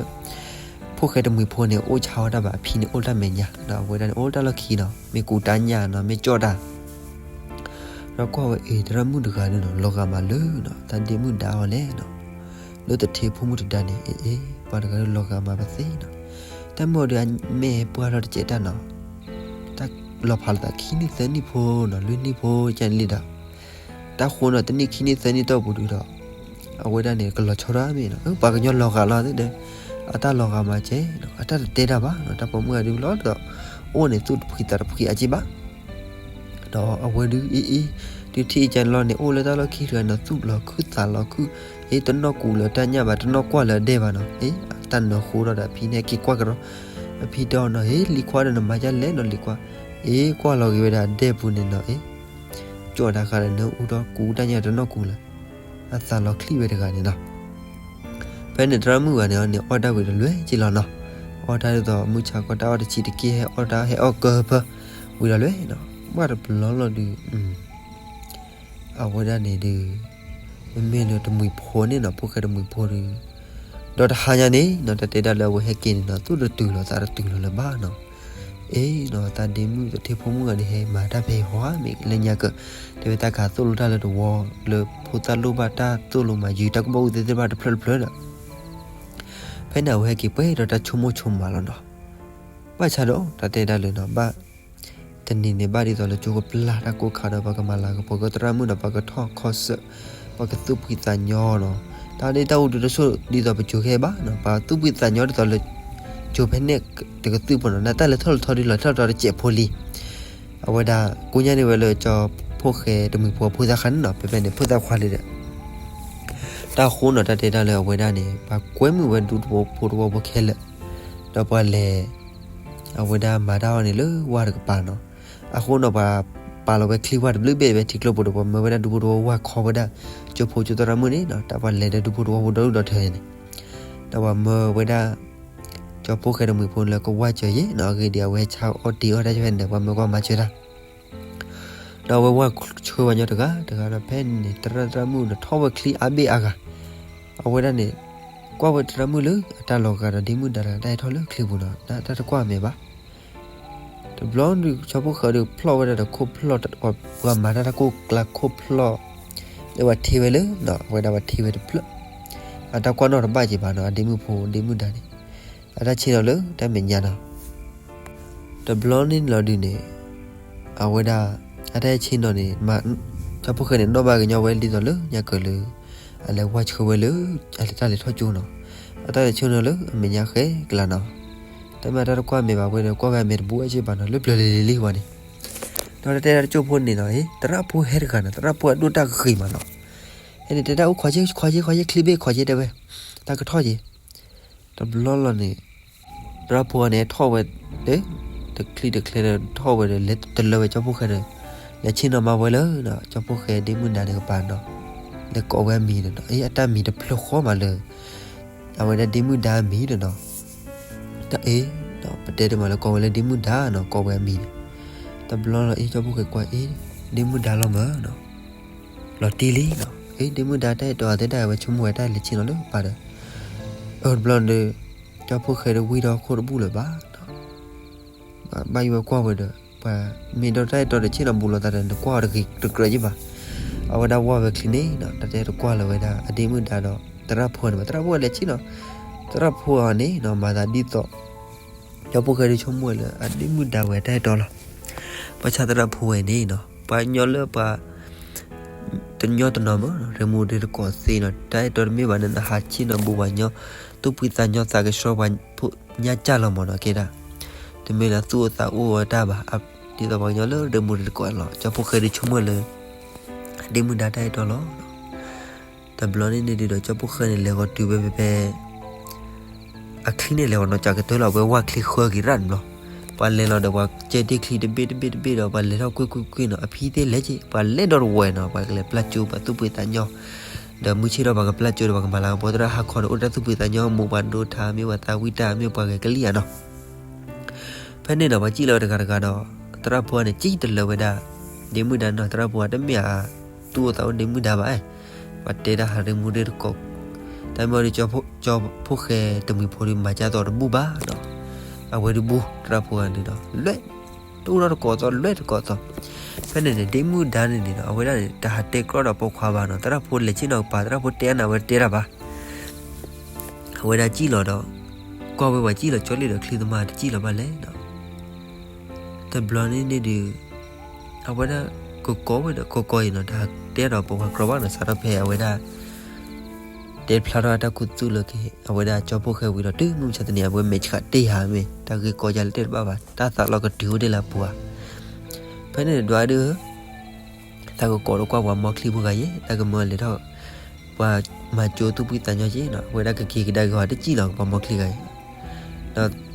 ဖိၣ်ဃဲတမှံၤဖိန့ၣ် အိၣ်ဆါဝဲတၢ်ဘၣ်, အဖံန့ၣ်အိၣ်တၢ်မဲာ်ညါ, ဒီးအဝဲဒၣ်န့ၣ် အိၣ်တၢ်လီၢ်ခံနီၤ, မ့ၢ်ကူးတၢ်ညၣ်နီၤ, မ့ၢ်ကၠီၣ်တၢ် ဒီးကွၢ်ဝဲအ့ၤ သရၣ်မုၣ်တဂၤဒုးနီၤ လီၤဂာ်မးလၢနီၤ တၢ်ဒ့မုၣ်ဒါအီၤလဲၣ်နီၤ, လၢသထ့ဖိမုၣ်တဒါန့ၣ် အ့ၣ် ပှၤတဂၤဒုးလီၤဂာ်မးပသ့နီၤ, တၢ်မုၢ်အီၤဒုးအမဲာ်ပှၢ်ထီၣ်တစဲးတၢ်နီၤ, တၢ်လီၤဖးလိာ်သးခံနံၣ်သၢနံၣ်ဖိနီၤ လွံၢ်နံၣ်ဖိကန့ၣ်လံဒီး တၢ်ဃိနီၤ တနံၣ်ခံနံၣ်သၢနံၣ်တီၢ်ပူၤဒုးဒီး အဝဲဒၣ်န့ၣ် ကလီၤဆီထီၣ်မ့ၢ်နီၤ, ပှၤကညီလီၤဂာ်လီၤသ့ဒီး အတၢ်လီၤဂာ်မးကဲနီၤ, အတၢ်တတဲတၢ်ဘၣ်နီၤ, တၢ်ပိာ်မုၣ်ဂၤဒုးလီၤဒီး အိၣ်န့ၣ်သူၣ်တဖှံသးတဖှံအါက့ဘၣ် ဒီးအဝဲဒုးအ့ၣ်အ့ၣ် တုၤထံၣ်အံၤကလီၤန့ၣ် အိၣ်လၢတၢ်လီၢ်ခံတဂၤနီၤ သူၣ်လီၤခုသးလီၤခု, အ့ၣ် တနီၢ်ကူးလၢတၢ်ညၣ်ဘၣ် တနီၢ်ကွၢ်လၢအဒဲဘၣ်နီၤ, အ့ၣ် အတၢ်နၢၤဃိထီၣ်ဒီးအဖံန့ၣ်က့ၤကွၢ်ကဒီး, အဖံတဲအီၤနီၤ အ့ၣ် လံၤခွါဒီးနမၤဒ်လဲၣ်နီၤ လံၤခွါ, အ့ၣ် ကွၢ်လီၤက့ၤဝဲဒၣ်အဒဲပူၤန့ၣ်နီၤ, အ့ၣ် ကၠီၣ်တၢ်ဃာ်ဒီးနၢၤအူထီၣ်ကူးတၢ်ညၣ်တနီၢ်ကူးလၢ အသးလီၤချံဝဲတဂၤန့ၣ်နီၤ ဖဲန့ၣ်သရၣ်မုၣ်ဂၤန့ၣ် အီၣ်တၢ်ဝံၤဒီးလွဲၢ်က့လီၤနီၤ, အီၣ်တၢ်ဒ်သိးမုၢ်ဆါခီတၢ်အီၣ်တဆံးတက့ၢ် ဟဲအီၣ်တၢ်ဟဲအီၣ်ကၢၢ်ဖၢဝံၤဒီးလွဲၢ်နီၤ, ဘၣ်တဘျီလီၤဒုး အဝဲဒၣ်န့ၣ်ဒုး မ့မ့ၢ်လၢတမှံၤဖိန့ၣ်နီၤ ဖိၣ်ဃဲတမှံၤဖိဒုး ဒီးတဟါညါန့ၣ်နီၤ တၢ်တဲဒၣ်လၢအဝဲဟဲက့ၤန့ၣ်နီၤ သူၣ်တတုၤလီၤသးတတုၤလီၤလၢၤဘၣ်နီၤ, အ့ၣ်နီၤ သးဒ့မုၣ်သထ့ဖိမုၣ်ဂၤဒုးဟဲမၤတၢ်ဖဲအံၤဟီဧါ မ့ၢ်လၢညါကၢး တဲဝဲတၢ်ကဟးသိၣ်လိတၢ်လၢတဝီ လၢဖိသၣ်လိၣ်ဘၣ်တၢ်သိၣ်လိမးယုၤတၢ်ကူၣ်ဘၣ်ကူၣ်သ့သ့ၣ်တဖၣ်တဖျၢၣ်တဖျၢၣ်ဒီး ဖဲန့ၣ်အဝဲဟဲက့ၤပှဲၤဒီးတၢ်ဆိကမိၣ်ဆိကမးလီၤနီၤ, ဘၣ်ဆၣ်ဒီးတၢ်တဲဒၣ်လၢနီၤ ဘၣ် တနံၤန့ၣ်ဘၣ်ဒ်သိးလၢကၠိကပျၢ်တၢ်ကိၢ်ခါဒီး ပှၤကမၤလၤကပီၤကသရၣ်မုၣ်ဒီး ပှၤကထီၣ်ခီၣ်ဆၢၣ် ပှၤကသူၣ်ဖှံသးညီနီၤ, တၢ်ဒ့တၢ်အူဒုးတဆိၣ်ဒ်သိးပကၠိခဲအံၤဘၣ်နီၤ, ပှၤသူၣ်ဖှံသးညီဒ်သိးလၢ ကၠိဖဲန့ၣ်တကသုၣ်ဖိနီၤ, နတၢ်လဲၤထီၣ်လဲၤထီဒုးလီၤထီၣ်ထီတစဲးဖိလံ အဝဲဒၣ်ကိညါန့ၢ်ဝဲလၢကၠီဖှိၣ်ဃဲတမှံၤဖိအဖိသၣ်ခါန့ၣ်နီၤ, ဖဲဖဲန့ၣ် ဖိသၣ်ခွါလံဒီး တၢ်ဃိနီၤ တၢ်တဲတၢ်လၢအဝဲဒၣ်န့ၣ် ပှၤကွဲမုာ်ဝဲဒူဖိတဝီဖိခဲလၢာ်, ဒီးပှၤလဲၤ အဝဲဒၣ်မၤတၢ်အီၣ်န့ၣ်လၢဝၢ်တကပၤနီၤ, အဃိနီၤ ပှၤပာ်လီၤဝဲချံဝၢ်တဘျုးဘ့ၣ်ဝဲထံကျိပူၤဒီး ပှၤမၢဝဲဒၣ်ဒူဖိတဝီဝၢ်ခီဝဲဒၣ် ကၠိဖိကၠိသရၣ်မုၣ်န့ၣ်နီၤ, တၢ်ပှၤလဲၤဒီးဒူဖိတဝီဖိဒီဒူၣ်ဒီထၢန့ၣ်, ဒီးပှၤမၢဝဲဒၣ် ကၠီဖှိၣ်ဃဲတမှံၤဖိန့ၣ်လၢကဝၢ်စၢၤယဲၢ်နီၤ, အဂ့ၢ်ဒ်အဝဲဆါအီၣ်တ့ၢ်အီၣ်တၢ်ဖဲန့ၣ်ဒီး ပှၤမၢကွၢ်မၤစၢၤတၢ် ဒီးအဝဲဝၢ်ဆှၢဝဲညီတဂၤတဂၤဒီး ဖဲန့ၣ်သရၣ်သရၣ်မုၣ်ဒီးထီၣ်ဝဲချံအါဘ့ၣ်အါဂၤ, အဝဲဒၣ်န့ၣ် ကွၢ်ဝဲသရၣ်မုၣ်လၢအတၢ်လီၤဂာ်ဒီးဒ့မုၣ်ဒါတဂၤ တၢ်ဟဲထီၣ်လၢချံပူၤနီၤ, တၢ်တကွၢ်မဲာ်ဘၣ်. တဘျီန့ၣ် ကၠီဖီၣ်ဃဲဒီးဖျီၣ်ဝဲဒၣ်ဒီးခိၣ်ဖျီၣ်, ပှၤမၤတၢ်တၢ်ကိၢ်ကျါခိၣ်ဖျီၣ်, လၢပှၤထံဝဲလၢနီၤ, အဝဲဒၣ်ပှၤထံဝဲတဖျၢၣ်, အတၢ်ကွၢ်နီၣ်တဘၣ်က့ၤဘၣ်နီၤ, အဒ့မုၣ်ဖိဒ့မုၣ်ဒါန့ၣ် အတၢ်ဆ့ၣ်နီၤလၢတၢ်မဲာ်ညါနီၤ. တဘျီန့ၣ်လီၤဒုးန့ၣ် အဝဲဒၣ် အတၢ်ဆ့ၣ်နီၤန့ၣ် ကၠီဖီၣ်ဃဲန့ၣ် နီၣ်ဘၣ်ကညီဝဲဒ်သိးလၢညါကၢၤလၢ အလဲၤဝါဆှၢဝဲလၢ အတၢ်လဲၤထီၣ်ကၠိနီၤ, အတၢ်လဲၤဆ့ၣ်နီၤလၢအမဲာ်ညါဃဲကလၤနီၤ. တၢ်မ့ၢ်အတၢ်တကွၢ်မဲာ်ဘၣ်ဝဲဒီး ကွၢ်ဝဲအမဲာ်တဘူးအစ့ၢ်ဘၣ်နီၤ, လၢပျၢၤလံၤလံၤလံၤဝဲန့ၣ်, ဒီးတၢ်တဲတၢ်တကၠိၢ်ဖိန့ၣ်နီၤ, သရၣ်ဖိဟဲတဂၤနီၤ, သရၣ်ဖိအဒိၣ်တၢ်ဂ့ၤမးနီၤ, ဟဲန့ၣ်တဲတၢ်အိၣ်ခွါဆ့ခွါဆ့ခွါဆ့ချံဘ့ၣ်ခွါဆ့တဲဝဲ, တၢ်ကထီၣ်က့ၤ တဘျီလီၤန့ၣ် သရၣ်ဖိန့ၣ်ထီၣ်ဝဲ, တချံတချဲဒီးထီၣ်ဝဲဒီး လဲၤတလၢဝဲကၠီဖီၣ်ဃဲဒီး လဲၤဆ့ၣ်နီၤမၤဝဲလၢ ကၠီဖီၣ်ဃဲဒ့မုၣ်ဒါန့ၣ်ကပၤနီၤ, လဲၤကိးဝဲအမံၤဒီးနီၤ, အတၢ်မံၤတဖျၢၣ်ဃီမးလၢ အဝဲဒၣ်ဒ့မုၣ်ဒါအမံၤဒီးနီၤ, တၢ်အ့, ပတဲတမးလၢကိးဝဲလၢဒ့မုၣ်ဒါနီၤ, ကိးဝဲအမံၤန့ၣ်, တဘျီလီၤအ့ ကၠီဖီၣ်ဃဲကွၢ်အ့, ဒ့မုၣ်ဒါလီၤမၢ်နီၤ, လီၤတံၢ်လံနီၤ, အ့ ဒ့မုၣ်ဒါတၢ်အဲၣ်တီအသ့ဒၣ်ဝဲဆိကမိၣ်ဝဲတၢ်လဲၤဆ့ၣ်နီၤလၢပၤဒီး, အတဘျီဒီး ကၠီဖီၣ်ဃဲဒီးဝံဒီးခိၣ်တဘူၣ်လၢၤဘၣ် ဘၣ်ယိၣ်ဝဲကွၢ်ဝဲဒီး ပှၤမ့ၢ်ဒီးတၢ်အဲၣ်တီဒီးဆ့ၣ်နီၤဘူးလိာ်သးဒီး နကွၢ်အီၤတဂ့ၤတကြၢးယ့ၢ်ဘၣ်. အဝဲဒၣ်ဝီၢ်ဝဲချံန့ၣ်နီၤ, တၢ်တဲတကွၢ်လၢၤဝဲဒၣ် အဒ့မုၣ်ဒါဒီးသရၣ်ဖိန့ၣ်ဘၣ်, သရၣ်ဖိလဲၤဆ့ၣ်နီၤ, သရၣ်ဖိအီၤန့ၣ်နီၤ မၤသးဒ်သိး ကၠီဖီၣ်ဃဲဒုးဆိကမိၣ်ဝဲလၢအဒ့မုၣ်ဒါဝဲတၢ်အဲၣ်တီလီၤ. ဘၣ်ဆၣ်သရၣ်ဖိဝဲန့ၣ်နီၤ ပှၤကညီလၢပှၤ တညီတနီၤမး ရ့မူရ့တကိးသ့နီၤ, တၢ်အဲၣ်တီတမ့ၢ်ဘၣ်န့ၣ် နဟးဆ့ၣ်နီၤဘူးပှၤကညီ သူၣ်ဖှံသးညီသးကဆှီပှၤဖိညါကၢ်လီၤမးနီၤ, ကဲဒၣ် တမ့ၢ်လၢသူၣ်အိၣ်သးအိၣ်ဝဲတၢ်ဘၣ်, ဒ်သိးပှၤကညီလၢရ့မူရ့တကိးလီၤ. ကၠီဖီၣ်ဃဲဒုးဆိကမိၣ်လၢ အဒ့မုၣ်ဒါတၢ်အဲၣ်တီလီၤ. တဘျီန့ၣ်န့ၣ်ဒုးဒီး ကၠီဖီၣ်ဃဲန့ၣ် လဲၤဂီၤတုၤဝဲဖဲဖဲ အချံန့ၣ်လဲၤဂီၤနီၤ ကးကတၢၢ်လီၤ ဝဲဝီၢ်ချံဃၢက့ၤရၣ်န့ၣ်ဘျီ, ပှၤလဲၤလီၤဒီး ပှၤကဲတ့ၢ်ချံတဘ့ၣ်တဘ့ၣ်တဘ့ၣ်ဒီး ပှၤလဲၤထီၣ်ကွ့ၢ်ကွ့ၢ်ကွ့ၢ်နီၤ, အဖံသ့ၣ်လဲၤက့ၤ ပှၤလဲၤဒီးတဝဲနီၤ, ပှၤကလဲၤပျၢ်ကၠိပှၤသူၣ်ဖှံသးညီ, ဒီးမုၢ်ဆ့ၣ်ထီၣ်ပှၤကပျၢ်ကၠိဒီး ပှၤကမၤလၤကပီၤသရၣ်ဟါခီဒီး အိၣ်တၢ်သူၣ်ဖှံသးညီ မိၢ်ပှၤဒိထါမ့ၢ်ပှၤသးဝံၣ်တၢ်မ့ၢ်ပှၤဂဲၤကလံၣ်ဧါနီၤ. ဖဲန့ၣ်နီၤ ပှၤစံၣ်လီၤဝဲတဂၤတဂၤဒီး သရၣ်ဖိန့ၣ် စံၣ်တလၢာ်ဝဲဒၣ် ဒ့မုၣ်ဒါနီၤ, သရၣ်ဖိဧါ တမ့ၢ်ဧါ သူၣ်အိၣ်သးအိၣ်ဒ့မုၣ်ဒါဘၣ်, ပှၤတဲတၢ်ဟးရ့မူရ့တကိး, တၢ်မ့ၢ်ဒီး ကၠီဖီၣ်ဃဲတမှံၤဖိဒီး မၤကၢ်သိးတဘူၣ်ဘၣ်နီၤ, အဝဲတဘူၣ် သရၣ်ဖိဧါန့ၣ်ဒီး လဲၤ တအိၣ်ထီၣ်တကိးသီ လဲၤတကိးသီ, ဖဲန့ၣ်န့ၣ် ဒ့မုၣ်ဒါန့ၣ်န့ၣ်ဒီး အဝဲဒၣ်န့ၣ် တဟးတဲကြီဒီးပိာ်ခွါဘၣ်နီၤ, သရၣ်ဖိလဲၤဆ့ၣ်နီၤကပၤ သရၣ်ဖိတဲအါန့ၣ် အဝဲတတဲတၢ်ဘၣ် အဝဲဒၣ်စံၣ်လီၤဒီး ကွၢ်ဝဲပှၤစံၣ်လီၤကၠီလံဒီး ချံသမားတစံၣ်လီၤဘၣ်လဲၣ်နီၤ, တဘျီန့ၣ်န့ၣ်ဒုး အဝဲဒၣ်ကကိးဝဲဒီး ကကိးအံၤနီၤ တဟးတဲဒီးပိာ်ခွါကြီဘၣ်နီၤ, စးထီၣ်ဖဲအဝဲဒၣ် တဲဖျါထီၣ်အတၢ်ခူသူၣ်လၢကဟဲ အဝဲဒၣ်ကၠီဖီၣ်ဃဲဝံၤဒီး တုၤမုၢ်မဆါတနံၤ အဝဲမဲာ်ဆှးတ့ၢ်ယၤမ့ၢ် တၢ်ဂ့ၢ်ကီယၤလၢတဲတဘၣ်ဘၣ်, တၢ်သးလီၤကတုၤအိၣ်ဒံးလၢအပူၤဧါ, ဖဲန့ၣ်ဒွးဒုး တၢ်ကကိးဒီးကွၢ်ပှၤမီချံဖိဂၤယဲၢ် တၢ်ကမၢလဲၤထီၣ် ပှၤမၤကၠိသူၣ်ဖှံသးညီက့နီၤ, အဝဲဒၣ်ကက့ၤကဒါက့ၤဟီတစံၣ်လီၤ ပှၤမီချံဂၤအံၤ, ဒီး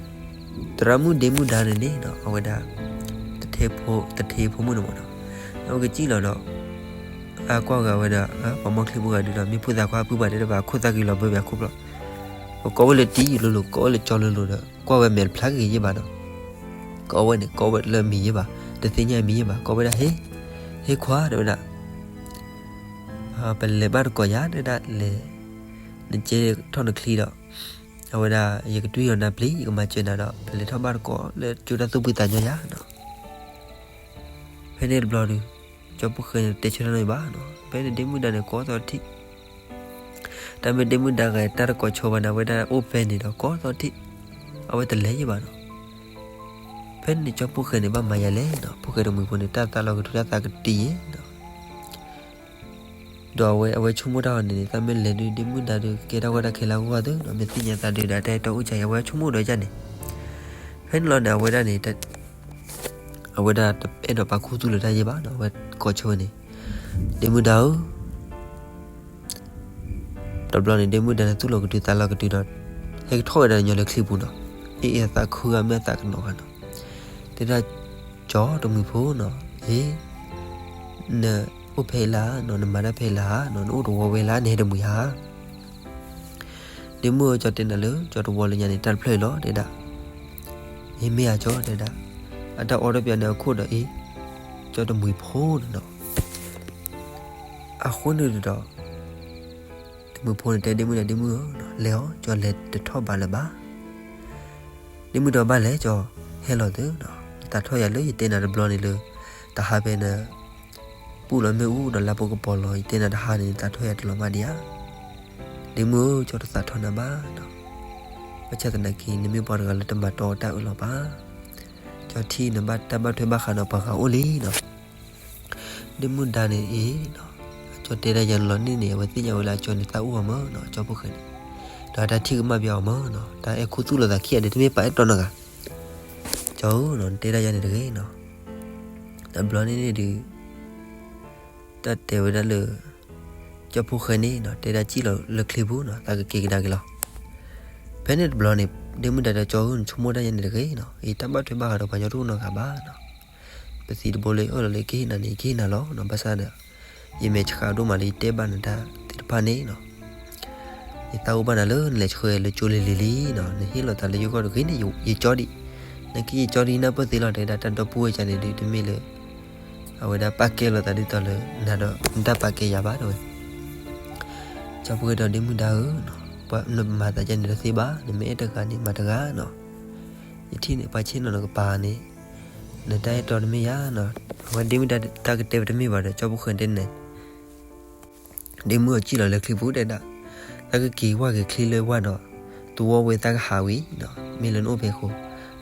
သရၣ်မုၣ်ဒ့မုၣ်ဒါန့ၣ်န့ၣ်နီၤ အဝဲဒၣ် တထ့ဖိမုၣ်န့ၣ်မ့ၢ်နီၤ, အဝဲကစံၣ်လီၤဒီး အကွၢ်ဂၤဝဲဒီး ပှၤမီချံဖိဂၤဒုးဒီး မ့ၢ်ဖိသၣ်ခွါဖုပှၤတဲတဘၣ် ခိၣ်သၣ်က့ၤလီၤဘၢဘၣ်ခိၣ်ဖျီၣ်, ပကိးဝဲလၢတံၤလိၤလိၤ ကိးဝဲလၢကၠီလိၤလိၤဒီး ကွၢ်ဝဲမဲာ်တဖျါက့ၤယ့ၢ်ဘၣ်ဒီး ကိးဝဲန့ၣ် ကိးဝဲလၢမံၤယ့ၢ်ဘၣ် တသ့ၣ်ညါမံၤယ့ၢ်ဘၣ် ကိးဝဲဒၣ် ဟ့ ဟ့ခွါ တဲဝဲဒၣ် ပလဲၤဘၣ်တကိးယၤ တဲဒၣ်လဲၤ နကဲထီၣ်နချံဒီး အဝဲဒၣ် ယကတွံၢ်အီၤနၤပျံၤ ယကမၤစၢၤနၤဒီး ပလဲၤထီၣ်ဘၣ်တကိးလၢကၠိတၢ်သူၣ်ဖှံသးညီယၤနီၤ. ဖဲန့ၣ်တဘျီဒီး ကၠီဖီၣ်ဃဲန့ၣ် တဲဆၢထၢၣ်နီတမံၤဘၣ်နီၤ. ဖဲန့ၣ်ဒ့မုၣ်ဒါန့ၣ် ကိးသီတထံၣ် တၢ်မ့ၢ်ဒ့မုၣ်ဒါဂၤ တၢ်တကိးဆိဘၣ်န့ၣ် အဝဲဒၣ်အိၣ်ဖဲန့ၣ်ဒီး ကိးသီတထံၣ် အဝဲတလဲၤယံၤဘၣ်နီၤ. ဖဲန့ၣ်ကၠီဖီၣ်ဃဲန့ၣ် ဘၣ်မၤယၤလဲၣ်နီၤ. ဖီၣ်ဃဲတမှံၤဖိန့ၣ် တၢ်သးလီၤကထုးတၢ်သးကတံၢ်ယဲနီၤ. ဒီးအဝဲ အဝဲဆိကမိၣ်တၢ်အီၤန့ၣ်န့ၣ် တၢ်မ့ၢ်လဲၤဒုး ဒ့မုၣ်ဒါဒုး ကဲထီၣ်ဝဲဒၣ်ခဲလၢာ်ဂီၢ်ဂီၢ်သုနီၤ. မ့ၢ်သ့ၣ်ညါသးဒုးဒီး တၢ်အဲၣ်တီအိၣ်ကါအံၤ အဝဲဆိကမိၣ်ဒီးယၤန့ၣ်. ဖဲန့ၣ်လီၤန့ၣ် အဝဲဒၣ်န့ၣ် အဝဲဒၣ်တအဲၣ်ဒိးပာ်ခူသူၣ်လၢၤတၢ်ယဲဘၣ်နီၤ. အဝဲကိးဆိဝဲန့ၣ် ဒ့မုၣ်ဒါဧၢ တဘျီန့ၣ် ဒ့မုၣ်ဒါန့ၣ် သူၣ်လီၤကတုၤသးလီၤကတုၤဒီး ဟဲကထီၣ်ဝဲဒၣ်ညီလၢချံပူၤနီၤ. အ့ၣ် အသးခုဂၤမ့ၢ်အသးကနီၤဂၤနီၤ. တဲဒၣ် ကၠီတမှံၤဖိနီၤ အ့ၣ် နအိၣ်ဖဲအံၤလၢနီၤ, နမၤတၢ်ဖဲအံၤလၢနီၤ, နအိၣ်တဝီဝဲလၢ နဟဲတမှံၤဧါ. ဒ့မုၣ်ဧၢ ကၠီတဲနၤလၢ ကၠီတဝီလၢညါန့ၣ် တၢ်တဖျၢၣ်အံၤလီၤ တဲဒၣ်. အ့ၣ် မ့ၢ်ဧါကၠီ တဲဒၣ်. အတၢ်အီတပျးန့ၣ်အခိၣ်ဒီးအ့ၣ် ကၠီတမှံၤဖိန့ၣ်နီၤ. အဃိန့ၣ်ဒီး တမှံၤဖိန့ၣ်တဲဒ့မုၣ်ဒါ ဒ့မုၣ်ဧၢ, လဲၤအီၤ ကၠီလဲၤတထီၣ်ဘးလၢၤဘၣ်. ဒ့မုၣ်ဒါ ဘၣ်လဲၤကၠီ, ဟဲလီၤသု, နသးထီၣ်ယၤလၢယတဲနၤတဘျီန့ၣ်လၢ တဟါဖဲန ပူၣ်လီၤမ့ၣ်အူဒီးလါပူၤကပီၤလီၤ ယတဲနၤတဟါန့ၣ် နသးထီၣ်ယၤတလီၤမးဒံးဧါ. ဒ့မုၣ်ဧၢ, ကၠီတသးထီၣ်နၤဘၣ်နီၤ. ဘၣ်ဆၣ်သနာ်က့ နမ့ၢ်ပှၤတဂၤလၢတမၤတီတၢ်အၢၣ်လီၤဘၣ်. ကၠီထံၣ်နဘၣ်တၢ်ဘၣ်ထွဲဘၣ်ဃးဒီးပှၤဂၤအိၣ်လံနီၤ. ဒ့မုၣ်ဒါန့ၣ်အံၤ, အကၠီတဲဒၣ်ယၤန့ၣ်လီၤန့ၣ်န့ၣ် အဝဲသ့ၣ်ညါဝဲလၢအကၠီန့ၣ်သးအိၣ်အီၤမၢ်နီၤ, ကၠီဖိၣ်ဃဲန့ၣ်, ဒီးတၢ်ထံၣ်ကမၣ်ဘၣ်အီၤမၢ်နီၤ, တၢ်အဲၣ်ခူသူၣ်လိာ်သးခံဂၤန့ၣ် တမ့ၢ်ပာ်အဲၣ်တီနီတဂၤ. ကၠီဧၢ, နတဲဒၣ်ယၤန့ၣ်တဂ့ၤနီၤ. တဘျီန့ၣ်န့ၣ်ဒုး တၢ်တဲဝဲဒၣ်လၢ ကၠီဖိၣ်ဃဲန့ၣ်နီၤ တဲဒၣ်စံၣ်လီၤလၢချံပူၤနီၤ သးကက့ၤကဒါက့ၤလီၤ. ဖဲန့ၣ်တဘျီန့ၣ် ဒ့မုၣ်ဒါဒီး ကၠီဧၢ, နဆိကမိၣ်ဒၣ်ယၤန့ၣ်တဂ့ၤနီၤ, အံၤတၢ်ဘၣ်ထွဲဘၣ်ဃးဒီးပှၤကညီတအိၣ်နီတဂၤဘၣ်နီၤ. ပသံတဘိလၢအၢၣ်လီၤလၢကဟ့ၣ်နၤန့ၣ် ကဟ့ၣ်နၤလီၤနီၤ, ဘၣ်ဆၣ်ဒီး ယမဲာ်ဆှးဒိၣ်မးလၢ ယတဲဘၣ်နတၢ်သ့ၣ်တဖၣ်န့ၣ်နီၤ. ယသးအိၣ်ဘၣ်နၤလၢနလဲၤဆှၢလၢကၠိလံၤလံၤလံနီၤ, နဟ့ၣ်လီၤသးလၢယဂီၢ်တဂ့ၤန့ၣ် ယကၠီဒံး, နက့ယကၠီဒံးနၢ်ပၢၢ်သ့လီၤ, တဲဒၣ်တၢ်ဒီပုၢ်ဝဲၢ်ကန့ၣ်ဒုး တမ့ၢ်လၢ အဝဲဒၣ်ပာ်ကဲလိာ်သးဒ်သိးလၢ နၤဒီးနတၢ်ပာ်ကဲယၤဘၣ်တဲဝဲ. ကၠီဖိၣ်ဃဲဒီး ဒ့မုၣ်ဒါဧၢ, နမၤသးဒ်န့ၣ်တသ့ဘၣ်, နမ့ၢ်အဲၣ်တဂၤန့ၣ် မၤတဂၤနီၤ. ယထံၣ်န့ၣ် ပှၤဆ့ၣ်နီၤနကပၤန့ၣ် နတၢ်အဲၣ်တီတမ့ၢ်ယၤနီၤ. အဝဲဒ့မုၣ်ဒါတၢ်ကတဲဝဲတမ့ၢ်ဘၣ်ဒီး ကၠီဖိၣ်ဃဲတဲန့ၣ် ဒ့မုၣ်အီၤစံၣ်လီၤလၢချံပူၤတဲဒၣ်, သးကက့ၤဝၢ်က့ၤချံလၢဝၢ်ဒီး သဝီဝဲသးကဟးဝံၤနီၤ, မ့ၢ်လၢနအိၣ်ဖဲအဃိ,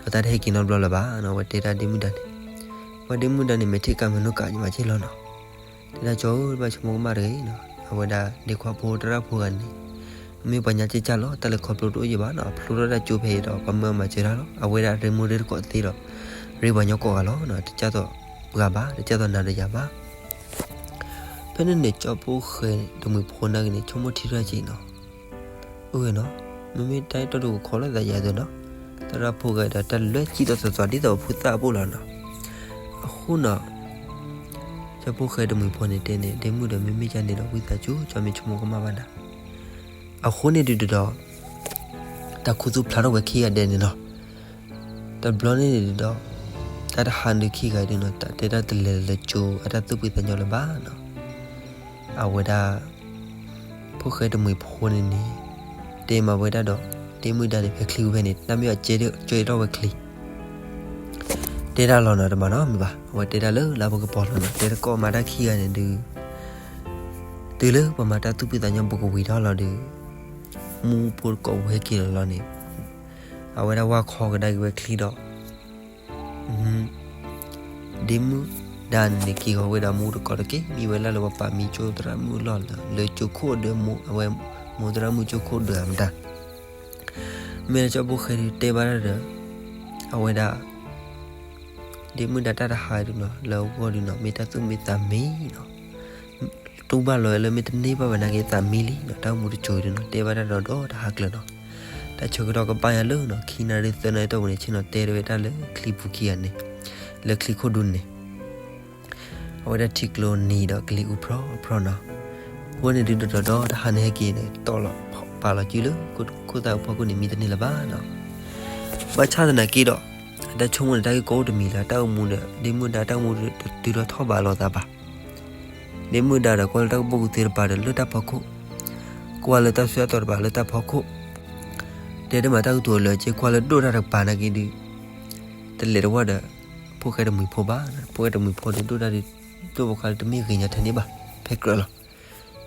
ဒီးသးတဟဲက့ၤနီတဘျီလၢၤဘၣ်နီၤ, အဝဲတဲဒၣ်ဒ့မုၣ်ဒါန့ၣ်. အဝဲဒ့မုၣ်ဒါန့ၣ် မဲာ်ထံၣ်ကါမုၢ်နုာ်ကးယမၤဆ့ၣ်လီၤနီၤ. တဲဒၣ်ကၠီဧၢ, ဘၣ်ဆိကမိၣ်ကမၣ်တဂ့ၤနီၤ, အဝဲဒၣ်ဒ့ခွါဖိသရၣ်ဖိဂၤန့ၣ် မ့ၢ်ပှၤညါက့ကၢ်လီၤ, တၢ်လဲၤခီဖျိတအိၣ်ယံၤဘၣ်နီၤ, ဖျိထီၣ်တၢ်ကၠိဖဲအံၤဒီး ပှၤမၢအမၤစၢၤတၢ်လီၤ, အဝဲဒၣ်ရ့မူရ့တကိးသ့ဒီး ရ့ပှၤကညီကိးဂၤလီၤနီၤ, တကၢ်သိးပှၤဘၣ်, တကၢ်သိးနၤဒီးယၤဘၣ်. ဖဲန့ၣ်န့ၣ် ကၠီဖိၣ်ဃဲတမှံၤဖိနာ်က့န့ၣ် ဆိကမိၣ်ထံထီၣ်က့နီၤ, အၢနီၤ, မ့မ့ၢ်တၢ်အဲၣ်တီဒုးကခီလိာ်သးယၤသ့နီၤ, သရၣ်ဖိဂၤဒီးတၢ်လဲၤစံၣ်ထီၣ်သီသီဒ်သိးပဖုသၣ်အပူၤလီၤနီၤ. အဃိနီၤ ကၠီဖိၣ်ဃဲတမှံၤဖိန့ၣ်တဲန့ၣ် ဒ့မုၣ်ဒီး မ့မ့ၢ်ကန့ၣ်ဒီး ဝံသးစူၤ ကၠီမ့ၢ်ဆိကမိၣ်ကမၣ်ဘၣ်နၤ. အဃိန့ၣ်ဒုးဒီး တၢ်ခူသူၣ်ဖျါထီၣ်ဝဲခံဂၤဒဲးန့ၣ်နီၤ. တဘျီန့ၣ်ဒုးဒီး တၢ်တဟါန့ၣ်ခံဂၤဒုးနီၤ တၢ်တဲတၢ်တလဲၤလၢကၠိအတၢ်သူၣ်ဖှံသးညီလၢၤဘၣ်နီၤ. အဝဲဒၣ် ဖိၣ်ဃဲတမှံၤဖိန့ၣ်န့ၣ် တဲမၤဝဲဒၣ်ဒီး ဒ့မုၣ်ဒါန့ၣ် ဖဲချံဝဲန့ၣ် တၢ်မ့ၢ်အကဲထီၣ်ဝဲချံ တဲတၢ်လီၤနီၤ တမၤနီတမံၤဘၣ်. အဝဲတဲဒၣ်လၢလါဖိကပီၤလီၤနီၤ တဲတကိးမၤတၢ်ခံဂၤန့ၣ်ဒုး တုၤလၢပှၤမၤတၢ်သူၣ်ဖှံသးညီဘူးကဝံၤထီၣ်လီၤဒီး မူဖိတကိးဝဲက့ၤလီၤလီၤန့ၣ် အဝဲဒၣ်ဝၢ်ခီကဒါက့ၤဝဲချံဒီး ဒ့မုၣ်ဒါန့ၣ်န့ၣ် က့ၤဃီၤဝဲဒီးမူတကိးတက့ၢ် မံဝဲလၢ်လၢပှၤပာ်မံကၠိသရၣ်မုၣ်အလီၢ်လၢ လၢကၠိခိၣ်ဒၢး အဝဲ မိၢ်သရၣ်မုၣ်ကၠိခိၣ်ဒၢးအမတၤ မ့ၢ်လၢကၠီဖိၣ်ဃဲဒုးတဲဘၣ်တၢ်ဒီး အဝဲဒၣ် ဒ့မုၣ်ဒါတၢ်တဟါဒုးနီၤ လၢအဂီၢ်ဒုးနီၤ မ့ၢ်တၢ်သူၣ်မံသးမံနီၤ တူၢ်ဘၣ်လီၤဝဲလၢမ့ၢ်တန့ၢ်ဘၣ်ဝဲနာ်က့သးမံလံနီၤ တၢ်အိၣ်မူတစိၤဒုးနီၤ တဲဘၣ်တၢ်ဒီးဒီးတဟါကျၢၤနီၤ တၢ်ဆၢကတီၢ်ကဘၣ်ယၤလၢနီၤ ခံနၣ်ရံၣ်သၢနၣ်ရံၣ်တီၢ်ပူၤန့ၣ် ဆ့ၣ်နီၤတဲဝဲဒၣ်လၢချံပူၤခံဂၤန့ၣ် လၢချံခိၣ်ဒူန့ၣ် အဝဲဒၣ်ထံကျိနံၤဒီးကလံၤအူဖျီဖျီနီၤ အဃိန့ၣ်ဒုးဒီးဒီးတဟါန့ၣ်ဟဲက့ၤန့ၣ် တီၢ်လီၤပာ်လီၤစုလၢ ခိၣ်သၣ်အဖီခိၣ်န့ၣ် မံတန့ၢ်လၢၤဘၣ်နီၤ ဘၣ်ဆၣ်သနာ်က့ဒီး အတၢ်ဆိကမိၣ်န့ၣ် တၢ်ဂ့ၢ်ကီအိၣ်တမံၤလၢ တၢ်အိၣ်မူဒီး ဒ့မုၣ်ဒါတၢ်အိၣ်မူဒီး တတုၤထီၣ်ထီၣ်ဘးလိာ်သးဘၣ် ဒ့မုၣ်ဒါဒီး ကွၢ်လၢတၢ်ကူၣ်ဘၣ်ကူၣ်သ့တပၤဒီး လၢတၢ်ဖီခိၣ်, ကွၢ်လၢတၢ်ဆူးတၢ်တီၤတပၤလၢတၢ်ဖီခိၣ်, တဲတမၤတၢ်ကတိၤလၢက့ ကွၢ်လၢဒိၣ်တၢ်တကပၤနာ်က့ဒုး တလဲၤတဝၢ်ဒီး ဖိၣ်ဃဲတမှံၤဖိဘၣ်, ဖိၣ်ဃဲတမှံၤဖိဒုး ဒိၣ်တၢ်ဒုး ဒိၣ်ဖိခွါလၢတမ့ၢ်ဂ့ၤညါထဲန့ၣ်ဘၣ်, ဖဲကြၢးလီၤ.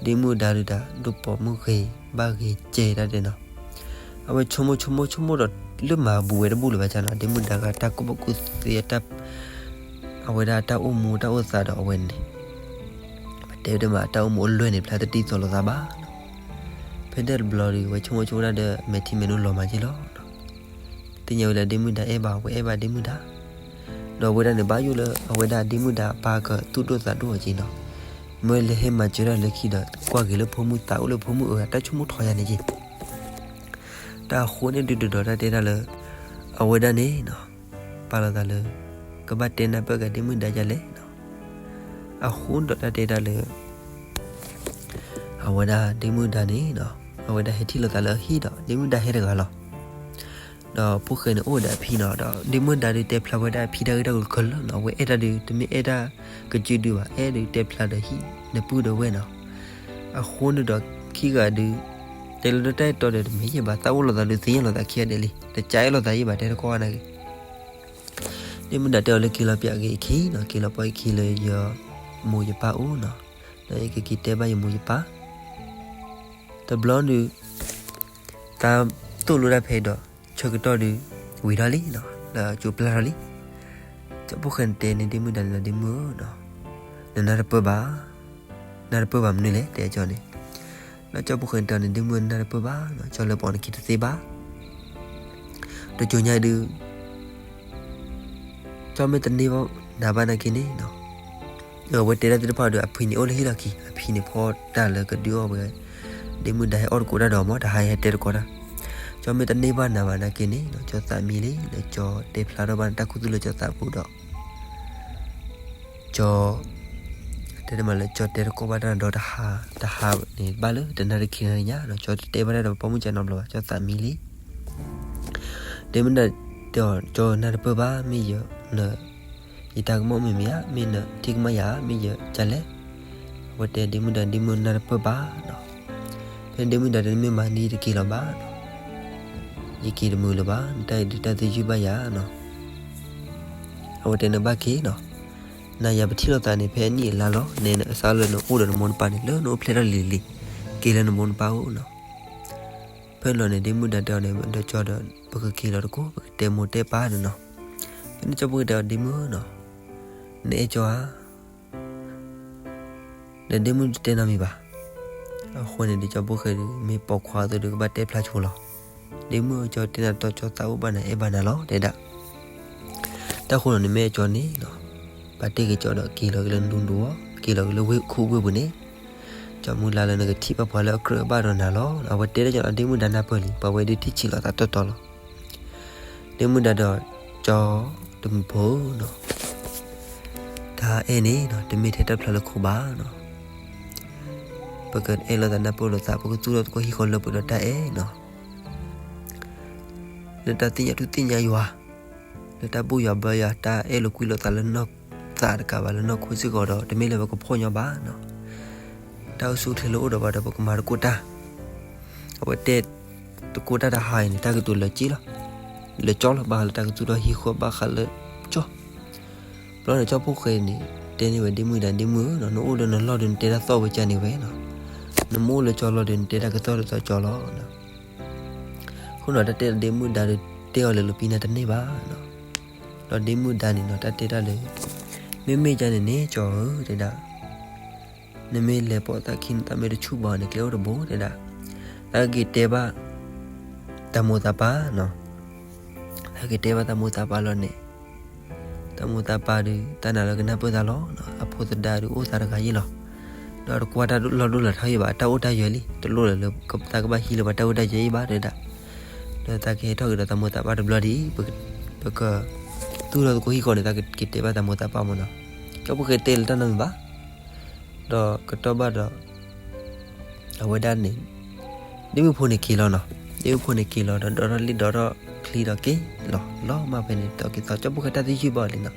ဒ့မုၣ်ဒါဒုးတၢ် ဒိၣ်ပိာ်မုၣ်ဂ့ၤ ဘၣ်ဂ့ၤကဲတၢ်တဲနီၤ. အဝဲဆိကမိၣ်ဆိကမိၣ်ဆိကမိၣ်ဒီး လၢမၤဘူးဝဲတဘူၣ်လၢၤဘၣ်ဆၣ်နီၤ, ဒ့မုၣ်ဒါဂၤတၢ်ကူၣ်ဘၣ်ကူၣ်သ့ အဝဲဒၣ်တၢ်အိၣ်မူတၢ်အိၣ်သးဒီးအဝဲန့ၣ် ပတဲဝဲဒၣ်မး တၢ်အိၣ်မူအလွဲၢ်န့ၣ် ဖျါတဒ်သိးလိာ်သးဘၣ်နီၤ. ဖဲဒၣ်တဘျီဒီး အဝဲဆိကမိၣ်ဆိကမိၣ်ဒၣ်ဒီး မဲာ်ထံမဲာ်နိလီၤမးက့လီၤ. သ့ၣ်ညါဝဲလၢဒ့မုၣ်ဒါအဲၣ်ဘၣ်ဝဲ အဲၣ်ဘၣ်ဒ့မုၣ်ဒါ, ဒီးအဝဲဒၣ်န့ၣ် ဘၣ်ယိၣ်လၢအဝဲဒၣ်ဒ့မုၣ်ဒါအပၢ်ကသူၣ်ဒိၣ်သးဒိၣ်အီၤက့နီၤ. မ့ၢ်လဲၤဟဲမၤစၢၤတၢ်လၢခံဒီး ကွၢ်က့ၤလၢဖိမုၣ်သးအိၣ်လၢဖိမုၣ်အၢ တၢ်ဆိကမိၣ်ထီယၤန့ၣ်က့ တၢ်အဃိန့ၣ်ဒုးဒုးဒီးတၢ်တဲတၢ်လၢ အဝဲဒၣ်န့ၣ်နီၤ ပာ်လီၤသးလၢ ကဘၣ်တဲနၢ်ပၢၢ်က့ၤဒ့မုၣ်ဒါယၤလဲၣ်နီၤ. အဃိဒီးတၢ်တဲတၢ်လၢ အဝဲဒၣ်ဒ့မုၣ်ဒါန့ၣ်နီၤ အဝဲဒၣ်ဟဲထံၣ်လိာ်သးလၢအဟံၣ်ဒီး ဒ့မုၣ်ဒါဟဲတဂၤလီၤ. ဒီးဖိၣ်ဃဲန့ၣ်အိၣ်ဝဲဒီးအဖံနီၤ ဒီးဒ့မုၣ်ဒါဒုးတဲဖျါဝဲဒၣ်အဖံတၢ်ဂ့ၢ်တၢ်ကျိၤခဲလၢာ်နီၤ အဝဲအဲၣ်တၢ်ဒုး တမ့ၢ်အဲၣ်တၢ်ကစုဒုးဘၣ် အဲၣ်ဒုးတဲဖျါဒီးဟံၣ်နပုၢ်ဒီးဝဲၢ်နီၤ. အဃိန့ၣ်ဒီး ခံဂၤဒုး တဲလၢတၢ်အဲၣ်တီဒီး တမ့ၢ်ယဲၢ်ဘၣ် သးအိၣ်လိာ်သးဒုးသ့ၣ်ညါလိာ်သးခံဂၤဒဲးလံ တကးအဲၣ်လိာ်သးယဲၢ်ဘၣ် တဲတကိးဝဲနာ်က့ၤ ဒ့မုၣ်ဒါတဲအီၤလၢက့ၤလီၤပၠးက့ၤအခံနီၤ က့ၤလီၤပှၢ်အခံလၢယမိၢ်ယပၢ်အိၣ်နီၤ, ဒီးယကက့ၤတဲဘၣ်ယမိၢ်ယပၢ်, တဘျီဒုး သးသိၣ်လိတၢ်ဖဲဒီး ဆၢကတီၢ်ဒုး ဝံၤထီၣ်လံနီၤ ဒီးကၠိပျၢ်ထီၣ်လံ, ကၠီဖီၣ်ဃဲန့ၣ်တဲန့ၣ်ဒ့မုၣ်ဒါန့ၣ်လီၤ ဒ့မုၣ်ဧၢနီၤ, နနၢ်တပၢၢ်ဘၣ်, နၢ်တပၢၢ်ဘၣ်မနုၤလဲၣ် တဲကၠီန့ၣ်, ဒီးကၠီဖီၣ်ဃဲန့ၣ်တဲအီၤန့ၣ် ဒ့မုၣ်နၢ်တပၢၢ်ဘၣ်နီၤ ကၠီလၢပှၤန့ၣ်က့ၤတသ့ဘၣ်, တကၠိညါဒုး ကၠီမ့ၢ်တန့ၢ်ဘၣ်နၤဘၣ်နာ်က့န့ၣ်နီၤ, အဝဲတဲတၢ်သ့ၣ်တဖၣ်ဒီး အဖံန့ၣ်အိၣ်လၢဟံၣ်လီၢ်ခံ အဖံန့ၣ်ဖီၣ်တၢ်လၢကဒုးအီၣ်ဝဲ, ဒ့မုၣ်ဒါဟဲအီၣ်တကိးတၢ်ဒီးမ့ၢ် တဟါဟဲတဲတကိးတၢ်, ကၠီမ့ၢ်တန့ၢ်ဘၣ်နၤဘၣ်နာ်က့န့ၣ်နီၤ ကၠီသးမံလံ လၢကၠီတဲဖျါထီၣ်ဘၣ်နတၢ်ခူသူၣ်လၢကၠီသးပူၤဒီး ကၠီ တဲတမးလၢကၠီတဲတကိးဘၣ်တၢ်ဒီးတဟါ, တဟါန့ၣ်ဘၣ်လၢတနၣ်ရံၣ်ခံနၣ်ရံၣ်ညါနီၤ ကၠီတတဲဘၣ်တၢ်ဒီးပိာ်မုၣ်ကၠီနီတဘျီဘၣ် ကၠီသးမံလံ ဒ့မုၣ်ဒါတဲအီၤ ကၠီနၢ်တပၢၢ်ဘၣ် မ့ၢ်ယန ယတၢ်ကမီၣ်မ့ၢ်မ့ၢ်ဧါ မ့ၢ်နထံၣ်ကမၣ်ယၤ မ့ၢ်ယကလဲၣ်, အဝဲတဲဒ့မုၣ်ဒါ ဒ့မုၣ်နၢ်တပၢၢ်ဘၣ်နီၤ, ဖဲဒ့မုၣ်ဒါတဲ နမ့ၢ်မၤန့ၢ်တက့ၤလီၤဘၣ်နီၤ, ယက့ၤတမုာ်လၢၤဘၣ် နတၢ်အံၤဒုးတၢ်သယုၢ်ဘၣ်ယၤနီၤ အဝဲတဲနဘၣ်က့ၤနီၤ, နၤယၤပထံၣ်လိာ်သးန့ၣ် ဖဲအနံၣ်အလါလီၤ နဲနအစးလၢနအိၣ်ဒီးနမိၢ်နပၢ်န့ၣ် လၢနအိၣ်ဖျဲၣ်ထီၣ်လံၤလံၤ က့ၤလၢနမိၢ်နပၢ်အိၣ်နီၤ, ဖဲလီၤန့ၣ် ဒ့မုၣ်ဒါတဲအီၤန့ၣ် ဒီးကၠီဒီး ပကက့ၤလီၤတကိး ပကတဲမိၢ်တဲပၢ်န့ၣ်နီၤ, ဖဲန့ၣ်ကၠီဖိၣ်ဃဲတဲအီၤ ဒ့မုၣ်နီၤ, နအဲၣ်ကၠီဧါ ဒီးဒ့မုၣ်တတဲနီတမံၤဘၣ်. အဃိန့ၣ်ဒီးကၠီဖိၣ်ဃဲဒုး မ့ၢ်ပိာ်ခွါအသိးဒီးကဘၣ်တဲဖျါဆိလီၤ. ဒ့မုၣ်ဧၢ ကၠီတဲနၤတီ ကၠီသးအိၣ်ဘၣ်နၤ အဲၣ်ဘၣ်နၤလီၤ တဲဒၣ်. တၢ်ဃိလီၤန့ၣ် မ့ၢ်အဲၣ်ကၠီန့ၣ်နီၤ, ပာ်တ့ၢ်က့ၤကၠီဒီးက့ၤလီၤက့ၤလၢနဒူဒူအီၤ, က့ၤလီၤက့ၤလၢဝ့ၢ်ခူဝ့ၢ်ပူၤန့ၣ်, ကၠီမုၢ်လၢ်လၢနကထံၣ်ဘၣ်ပှၤလၢအကြၢးဘၣ်ဒီးနၤလီၤ. အဝဲတဲဒၣ်ကၠီလီၤ ဒ့မုၣ်ဒါနၢ်ပၢၢ်လံ, ပှၤဝဲဒုးထံၣ်ဆံးလီၤသးတီတီလီၤ. ဒ့မုၣ်ဒါဒီး ကၠီတမုၣ်ဖိနီၤ, တၢ်အဲၣ်န့ၣ်နီၤ တမ့ၢ်ထဲတၢ်ဖျါလၢခိဘၣ်နီၤ, ပကအဲၣ်လိာ်သးနၢ်ပၢၢ်လိာ်သး ပကသူၣ်ထီၣ်သကိးဟံၣ်ဃီလၢပှဲၤဒီးတၢ်အဲၣ်နီၤ, လၢတၢ်သ့ၣ်ညါထူၣ်သ့ၣ်ညါယွၤ, လၢတၢ်ဘူၣ်ယွၤဘါယွၤ တၢ်အဲၣ်လိာ်ကွံလိာ်သးလၢနီၢ်သးတကးဘၣ် လၢနီၢ်ခိစ့ၢ်ကီးဒီး တမ့ၢ်လၢပကဖှီၣ်ညီဘၣ်နီၤ, တၢ်အိၣ်ဆူၣ်အိၣ်ချ့လၢအိၣ်ဒီးပှၤဒီး ပကမၤသကိးတၢ် အဝဲတဲသကိးတၢ်တဟါအံၤန့ၣ် တၢ်ကတိၤလၢာ်က့လီၤ, လၢာ်ကၠီလီၤ ဘၣ်ဃးလၢတၢ်ကသူၣ်ထီၣ်ဟံၣ်ဃီ ဘၣ်ဃးလၢကၠီ, ဘျီန့ၣ်ကၠီဖိၣ်ဃဲန့ၣ် တဲန့ၢ်ဝဲဒ့မုၣ်ဒါ ဒ့မုၣ်ဧၢနီၤ နအိၣ်လၢနလီၢ်ဒီး နတဲတၢ်သီၣ်ဝဲကၢန့ၣ်ဝဲနီၤ, နမ့ၢ်အိၣ်လၢကၠီလီၢ်ဒီး နတဲတၢ်ကသီၣ်တသီၣ်ကၠီလီၤ. အဃိနီၤ တၢ်တဲလီၤဒ့မုၣ်ဒါဒီး တဲအီၤလၢလပံနၤတန့ၢ်ဘၣ်နီၤ, ဒီးဒ့မုၣ်ဒါန့ၣ်နီၤ တၢ်တဲတၢ်လၢ မ့မ့ၢ်ကၢန့ၣ်န့ၣ် ကၠီဧၢ တဲဒၣ် နမ့ၢ်လဲၤပိာ်သးခံန့ၣ် သးမ့ၢ်တဆူၣ်ဘၣ်န့ၣ် ကျဲအိၣ်တဘိတဲဒၣ်, သးက့ၤတဲဘၣ် သးမိၢ်သးပၢ်နီၤ, သးက့ၤတဲဘၣ်သးမိၢ်သးပၢ်လီၤန့ၣ်, သးမိၢ်သးပၢ်ဒီး တၢ်နာ်လၢကနၢ်ပၢၢ်သးလီၤ, အဖိသဒါဒီးအိၣ်သးတဂၤယ့ၢ်လီၤ, ဒီးတကွၢ်တၢ်လီၢ်ဒိၣ်လၢထါယ့ၢ်ဘၣ် တၢ်အိၣ်တၢ်ယၢၤလံ တလိၣ်လၢၤလၢ သးကဘၣ်ဟံးလၢပှၤတၢ်အိၣ်တၢ်ယၢၤယ့ၢ်ဘၣ်တဲဒၣ်, ဒီးသးကဟဲထီၣ်က့ၤဒီးသးမိၢ်သးပၢ်တဘျီဒံး, ပက သူၣ်ထီၣ်သကိးဟံၣ်ဃီန့ၣ် သးကက့ၤတဲဘၣ်သးမိၢ်သးပၢ်မ့ၢ်နီၤ, ကၠီဖိၣ်ဃဲတဲလၢတၢ်နီတမံၤဘၣ်, ဒီးကတီၢ်ဘၣ်ဒီး အဝဲဒၣ်န့ၣ် ဒ့မုၣ်ဖိန့ၣ်က့ၤလီၤနီၤ, ဒ့မုၣ်ဖိန့ၣ်က့ၤလီၤဒီး ဒီထီၣ်လံၣ်ဒီထီၣ်ချံဒီးက့ၤလီၤ, လီၤမၢ်ဖဲန့ၣ် သီက့ၤသီ ကၠီဖိၣ်ဃဲတၢ်သယုၢ်ဘၣ်လံနီၤ,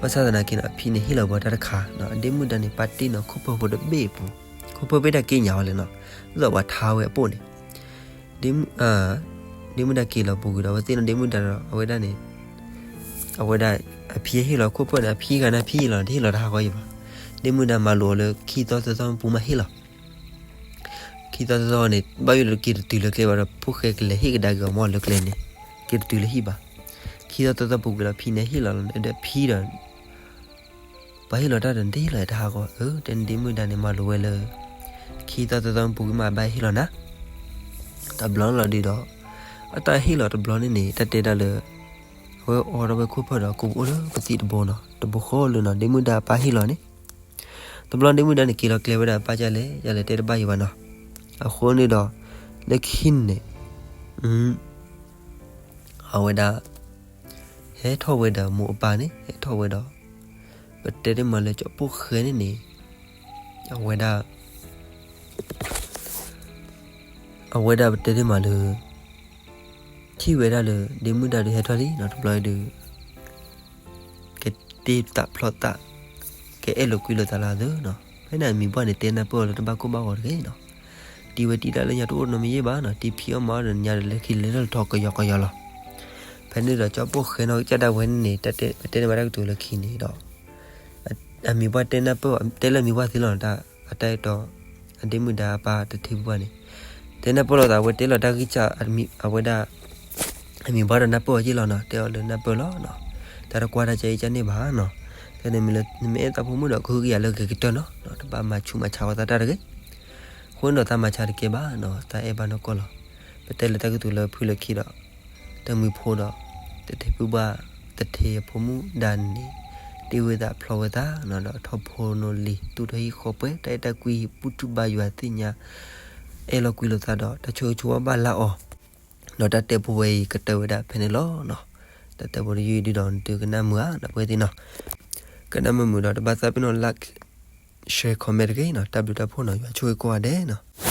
ဘၣ်ဆၣ်သနာ်က့နီၤ အဖံန့ၣ်ဟ့ၣ်လီၤဝဲတၢ်တခါနီၤ, ဒ့မုၣ်ဒါန့ၣ် ပာ်တ့ၢ်နီၤ ခိၣ်ဖၢဖိတဘ့ၣ်အပူၤ, ခိၣ်ဖၢဘ့ၣ်တၢ်က့ညါဝဲလဲၣ်နီၤ, သိးပှၤထါဝဲအပိၢ်န့ၣ် ဒ့မုၣ်ဒါက့ၤလီၤပူၤကွံာ်ဒီး အဝဲသ့ၣ်နီၣ်ဒ့မုၣ်ဒါဒီး အဝဲဒၣ်န့ၣ် အဝဲဒၣ် အဖံဟ့ၣ်လီၤခိၣ်ဖၢဒီး အဖံဂၤန့ၣ်ဖံလီၤ တဟ့ၣ်လီၤတၢ်ဟးဂီၤအံၤဘၣ်, ဒ့မုၣ်ဒါမၤလိာ်အီၤလၢခံသီသၢသီပူၤမးဟ့ၣ်လီၤ, ခံသီသၢသီန့ၣ် ဘၣ်ယိၣ်လၢက့ၤတတုၤလၢကျဲဘၣ်ဒီး ဖိၣ်ဃဲကလဲၤဟ့ၣ်ကဒါက့ၤအီၤမ့ၢ်လၢကျဲန့ၣ်, က့ၤတတုၤလၢဟံၣ်ဘၣ်, ခံသီသၢသီပူၤကွံာ်လီၤ ဖံန့ၣ်ဟ့ၣ်လီၤလီၤဒီးဖံဒီး ပှၤဟ့ၣ်လီၤတၢ်ဒီး နတဟ့ၣ်လီၤတၢ်ဟးဂီၤဧၢ, တဲန့ၣ်ဒ့မုၣ်ဒါန့ၣ် မၤလိာ်ဝဲလၢ ခံသီသၢသီပူၤကွံာ်မး ဘၣ်ဟ့ၣ်လီၤနၤ, တဘျီလီၤဒုးဒီး အတၢ်ဟ့ၣ်လီၤတဘျီန့ၣ်န့ၣ် တၢ်တဲဒၣ်လၢ အဝဲအိးထီၣ်ဝဲခိၣ်ဖၢဒီး ကိးပအိၣ်လၢကသံၣ်တဘိနီၤ, တဘိဃီလၢနီၤ ဒ့မုၣ်ဒါအပၢ်ဟ့ၣ်လီၤန့ၣ်, တဘျီဒ့မုၣ်ဒါန့ၣ် က့ၤလီၤကျဲဝဲဒၣ်အပၢ်ကလဲၣ် ယလဲၤတဲတဘၣ်ယံၤဘၣ်နီၤ, အဃိန့ၣ်ဒီး လၢခံန့ၣ် အဝဲဒၣ် ဟဲထီၣ်ဝဲဒီးမိၢ်အပၢ်န့ၣ် ဟဲထီၣ်ဝဲဒီး ပတဲတ့ၢ်မးလၢကၠီဖိၣ်ဃဲန့ၣ်န့ၣ် အဝဲဒၣ် အဝဲဒၣ်ပတဲတ့ၢ်မးလၢ ထံၣ်ဝဲဒၣ်လၢ ဒ့မုၣ်ဒါဒုးဟဲထီၣ်လံနီၤ တဘျီဒုး ကတ့သးဖျီသး ကအဲၣ်လိာ်ကွံလိာ်သးလၢအသၢနီၤ, ဖဲန့ၣ်အမံၤပှၢ်န့ၣ် တဲနၢ်ပၢၢ်အီၤလၢတဘၣ်ကိၢ်ဘၣ်ဂီၤတဂ့ၤနီၤ, တံၤဝဲတံၤတၢ်လၢညါတအိၣ်နီတမံၤယဲၢ်ဘၣ်နီၤ, တံၤဖံးအီၣ်မၤအီၣ်ဒီးညါဒီးလၢခံလဲၤထီၣ်လဲၤထီကယီကယီလီၤ. ဖဲန့ၣ်ဒီးကၠီပိၢ်ဃဲနီၣ်ကစၢ်ဒၣ်ဝဲန့ၣ်န့ၣ် တၢ်တဲ ပတဲန့ၢ်ဘၣ်တၢ်ကတိၤလၢခံန့ၣ်ဒီး အမံၤပှၢ်တဲနၢ်ပၢၢ် တဲလၢအမံၤပှၢ်သ့လီၤနီၤ, တၢ်အတၢ်အဲၣ်တီ အဒ့မုၣ်ဒါအပၢ်တထံပူၤဘၣ်န့ၣ် တဲနၢ်ပၢၢ်လိာ်သး အဝဲတဲလီၤတၢ်ဂံၢ်စၢ် အဝဲဒၣ် အမံၤပှၢ်ဒီးနၢ်ပၢၢ်အီၤယ့ၢ်လီၤနီၤ, တဲအီၤလၢနၢ်ပၢၢ်လီၤနီၤ, တၢ်တကွၢ်တၢ်ကဲအံၤကန့ၢ်ဘၣ်နီၤ, တၢ်န့ၣ်မ့ၢ်လၢနမ့ၢ်အဲၣ်သးဖိမုၣ်ဒီး ကဟုကယာ်လၢဂ့ၤကတၢၢ်နီၤ, တဘၣ်မၤဆူးမၤဆါဝဲသးတၢ်တဂ့ၤ, အဃိန့ၣ်ဒီးသးမၤဆါတကဲဘၣ်နီၤ, သးအဲၣ်ဘၣ်နီၢ်ကီၢ်လီၤ. ပတဲလၢတၢ်ကတိၤလၢဖုလၢခံဒီး တၢ်မုၢ်ဖိဒီး တထံပူၤဘၣ် တထံအဖိမုၣ်ဒါန့ၣ် တ့ဝဲသးဖျီဝဲသးနီၤ, ဒီးထီၣ်ဖိနီၤလံၤ သူၣ်ထီၣ်ဟံၣ်ဃီပှဲၤ တၢ်အဲၣ်တၢ်ကွံ ဘူၣ်ထူၣ်ဘါယွၤသ့ၣ်ညါ အဲၣ်လီၤကွံလိာ်သးဒီး တၢ်ဆိၣ်ဂ့ၤဆိၣ်ဝါဘၣ်လၢအီၤ, ဒီးတၢ်တဲဖိဝဲအံၤကတၢၢ်ဝဲဒၣ်ဖဲန့ၣ်လီၤနီၤ. တၢ်တဲဖိတယုၢ်အံၤဒုဒီး နသုကနၣ်မုာ်ဧါ ဒီပုၢ်ဝဲၢ်သ့ၣ်နီၤ, ကနၣ်မုာ်မုာ်ဒီး တဘၣ်သးပ့ၤနီၣ် like share comment တဂ့ၤနီၤ, တၢ်ဘျုးတၢ်ဖှိၣ်နီၤ, ယွၤဆိၣ်ဂ့ၤကိးဂၤဒဲးနီၤ.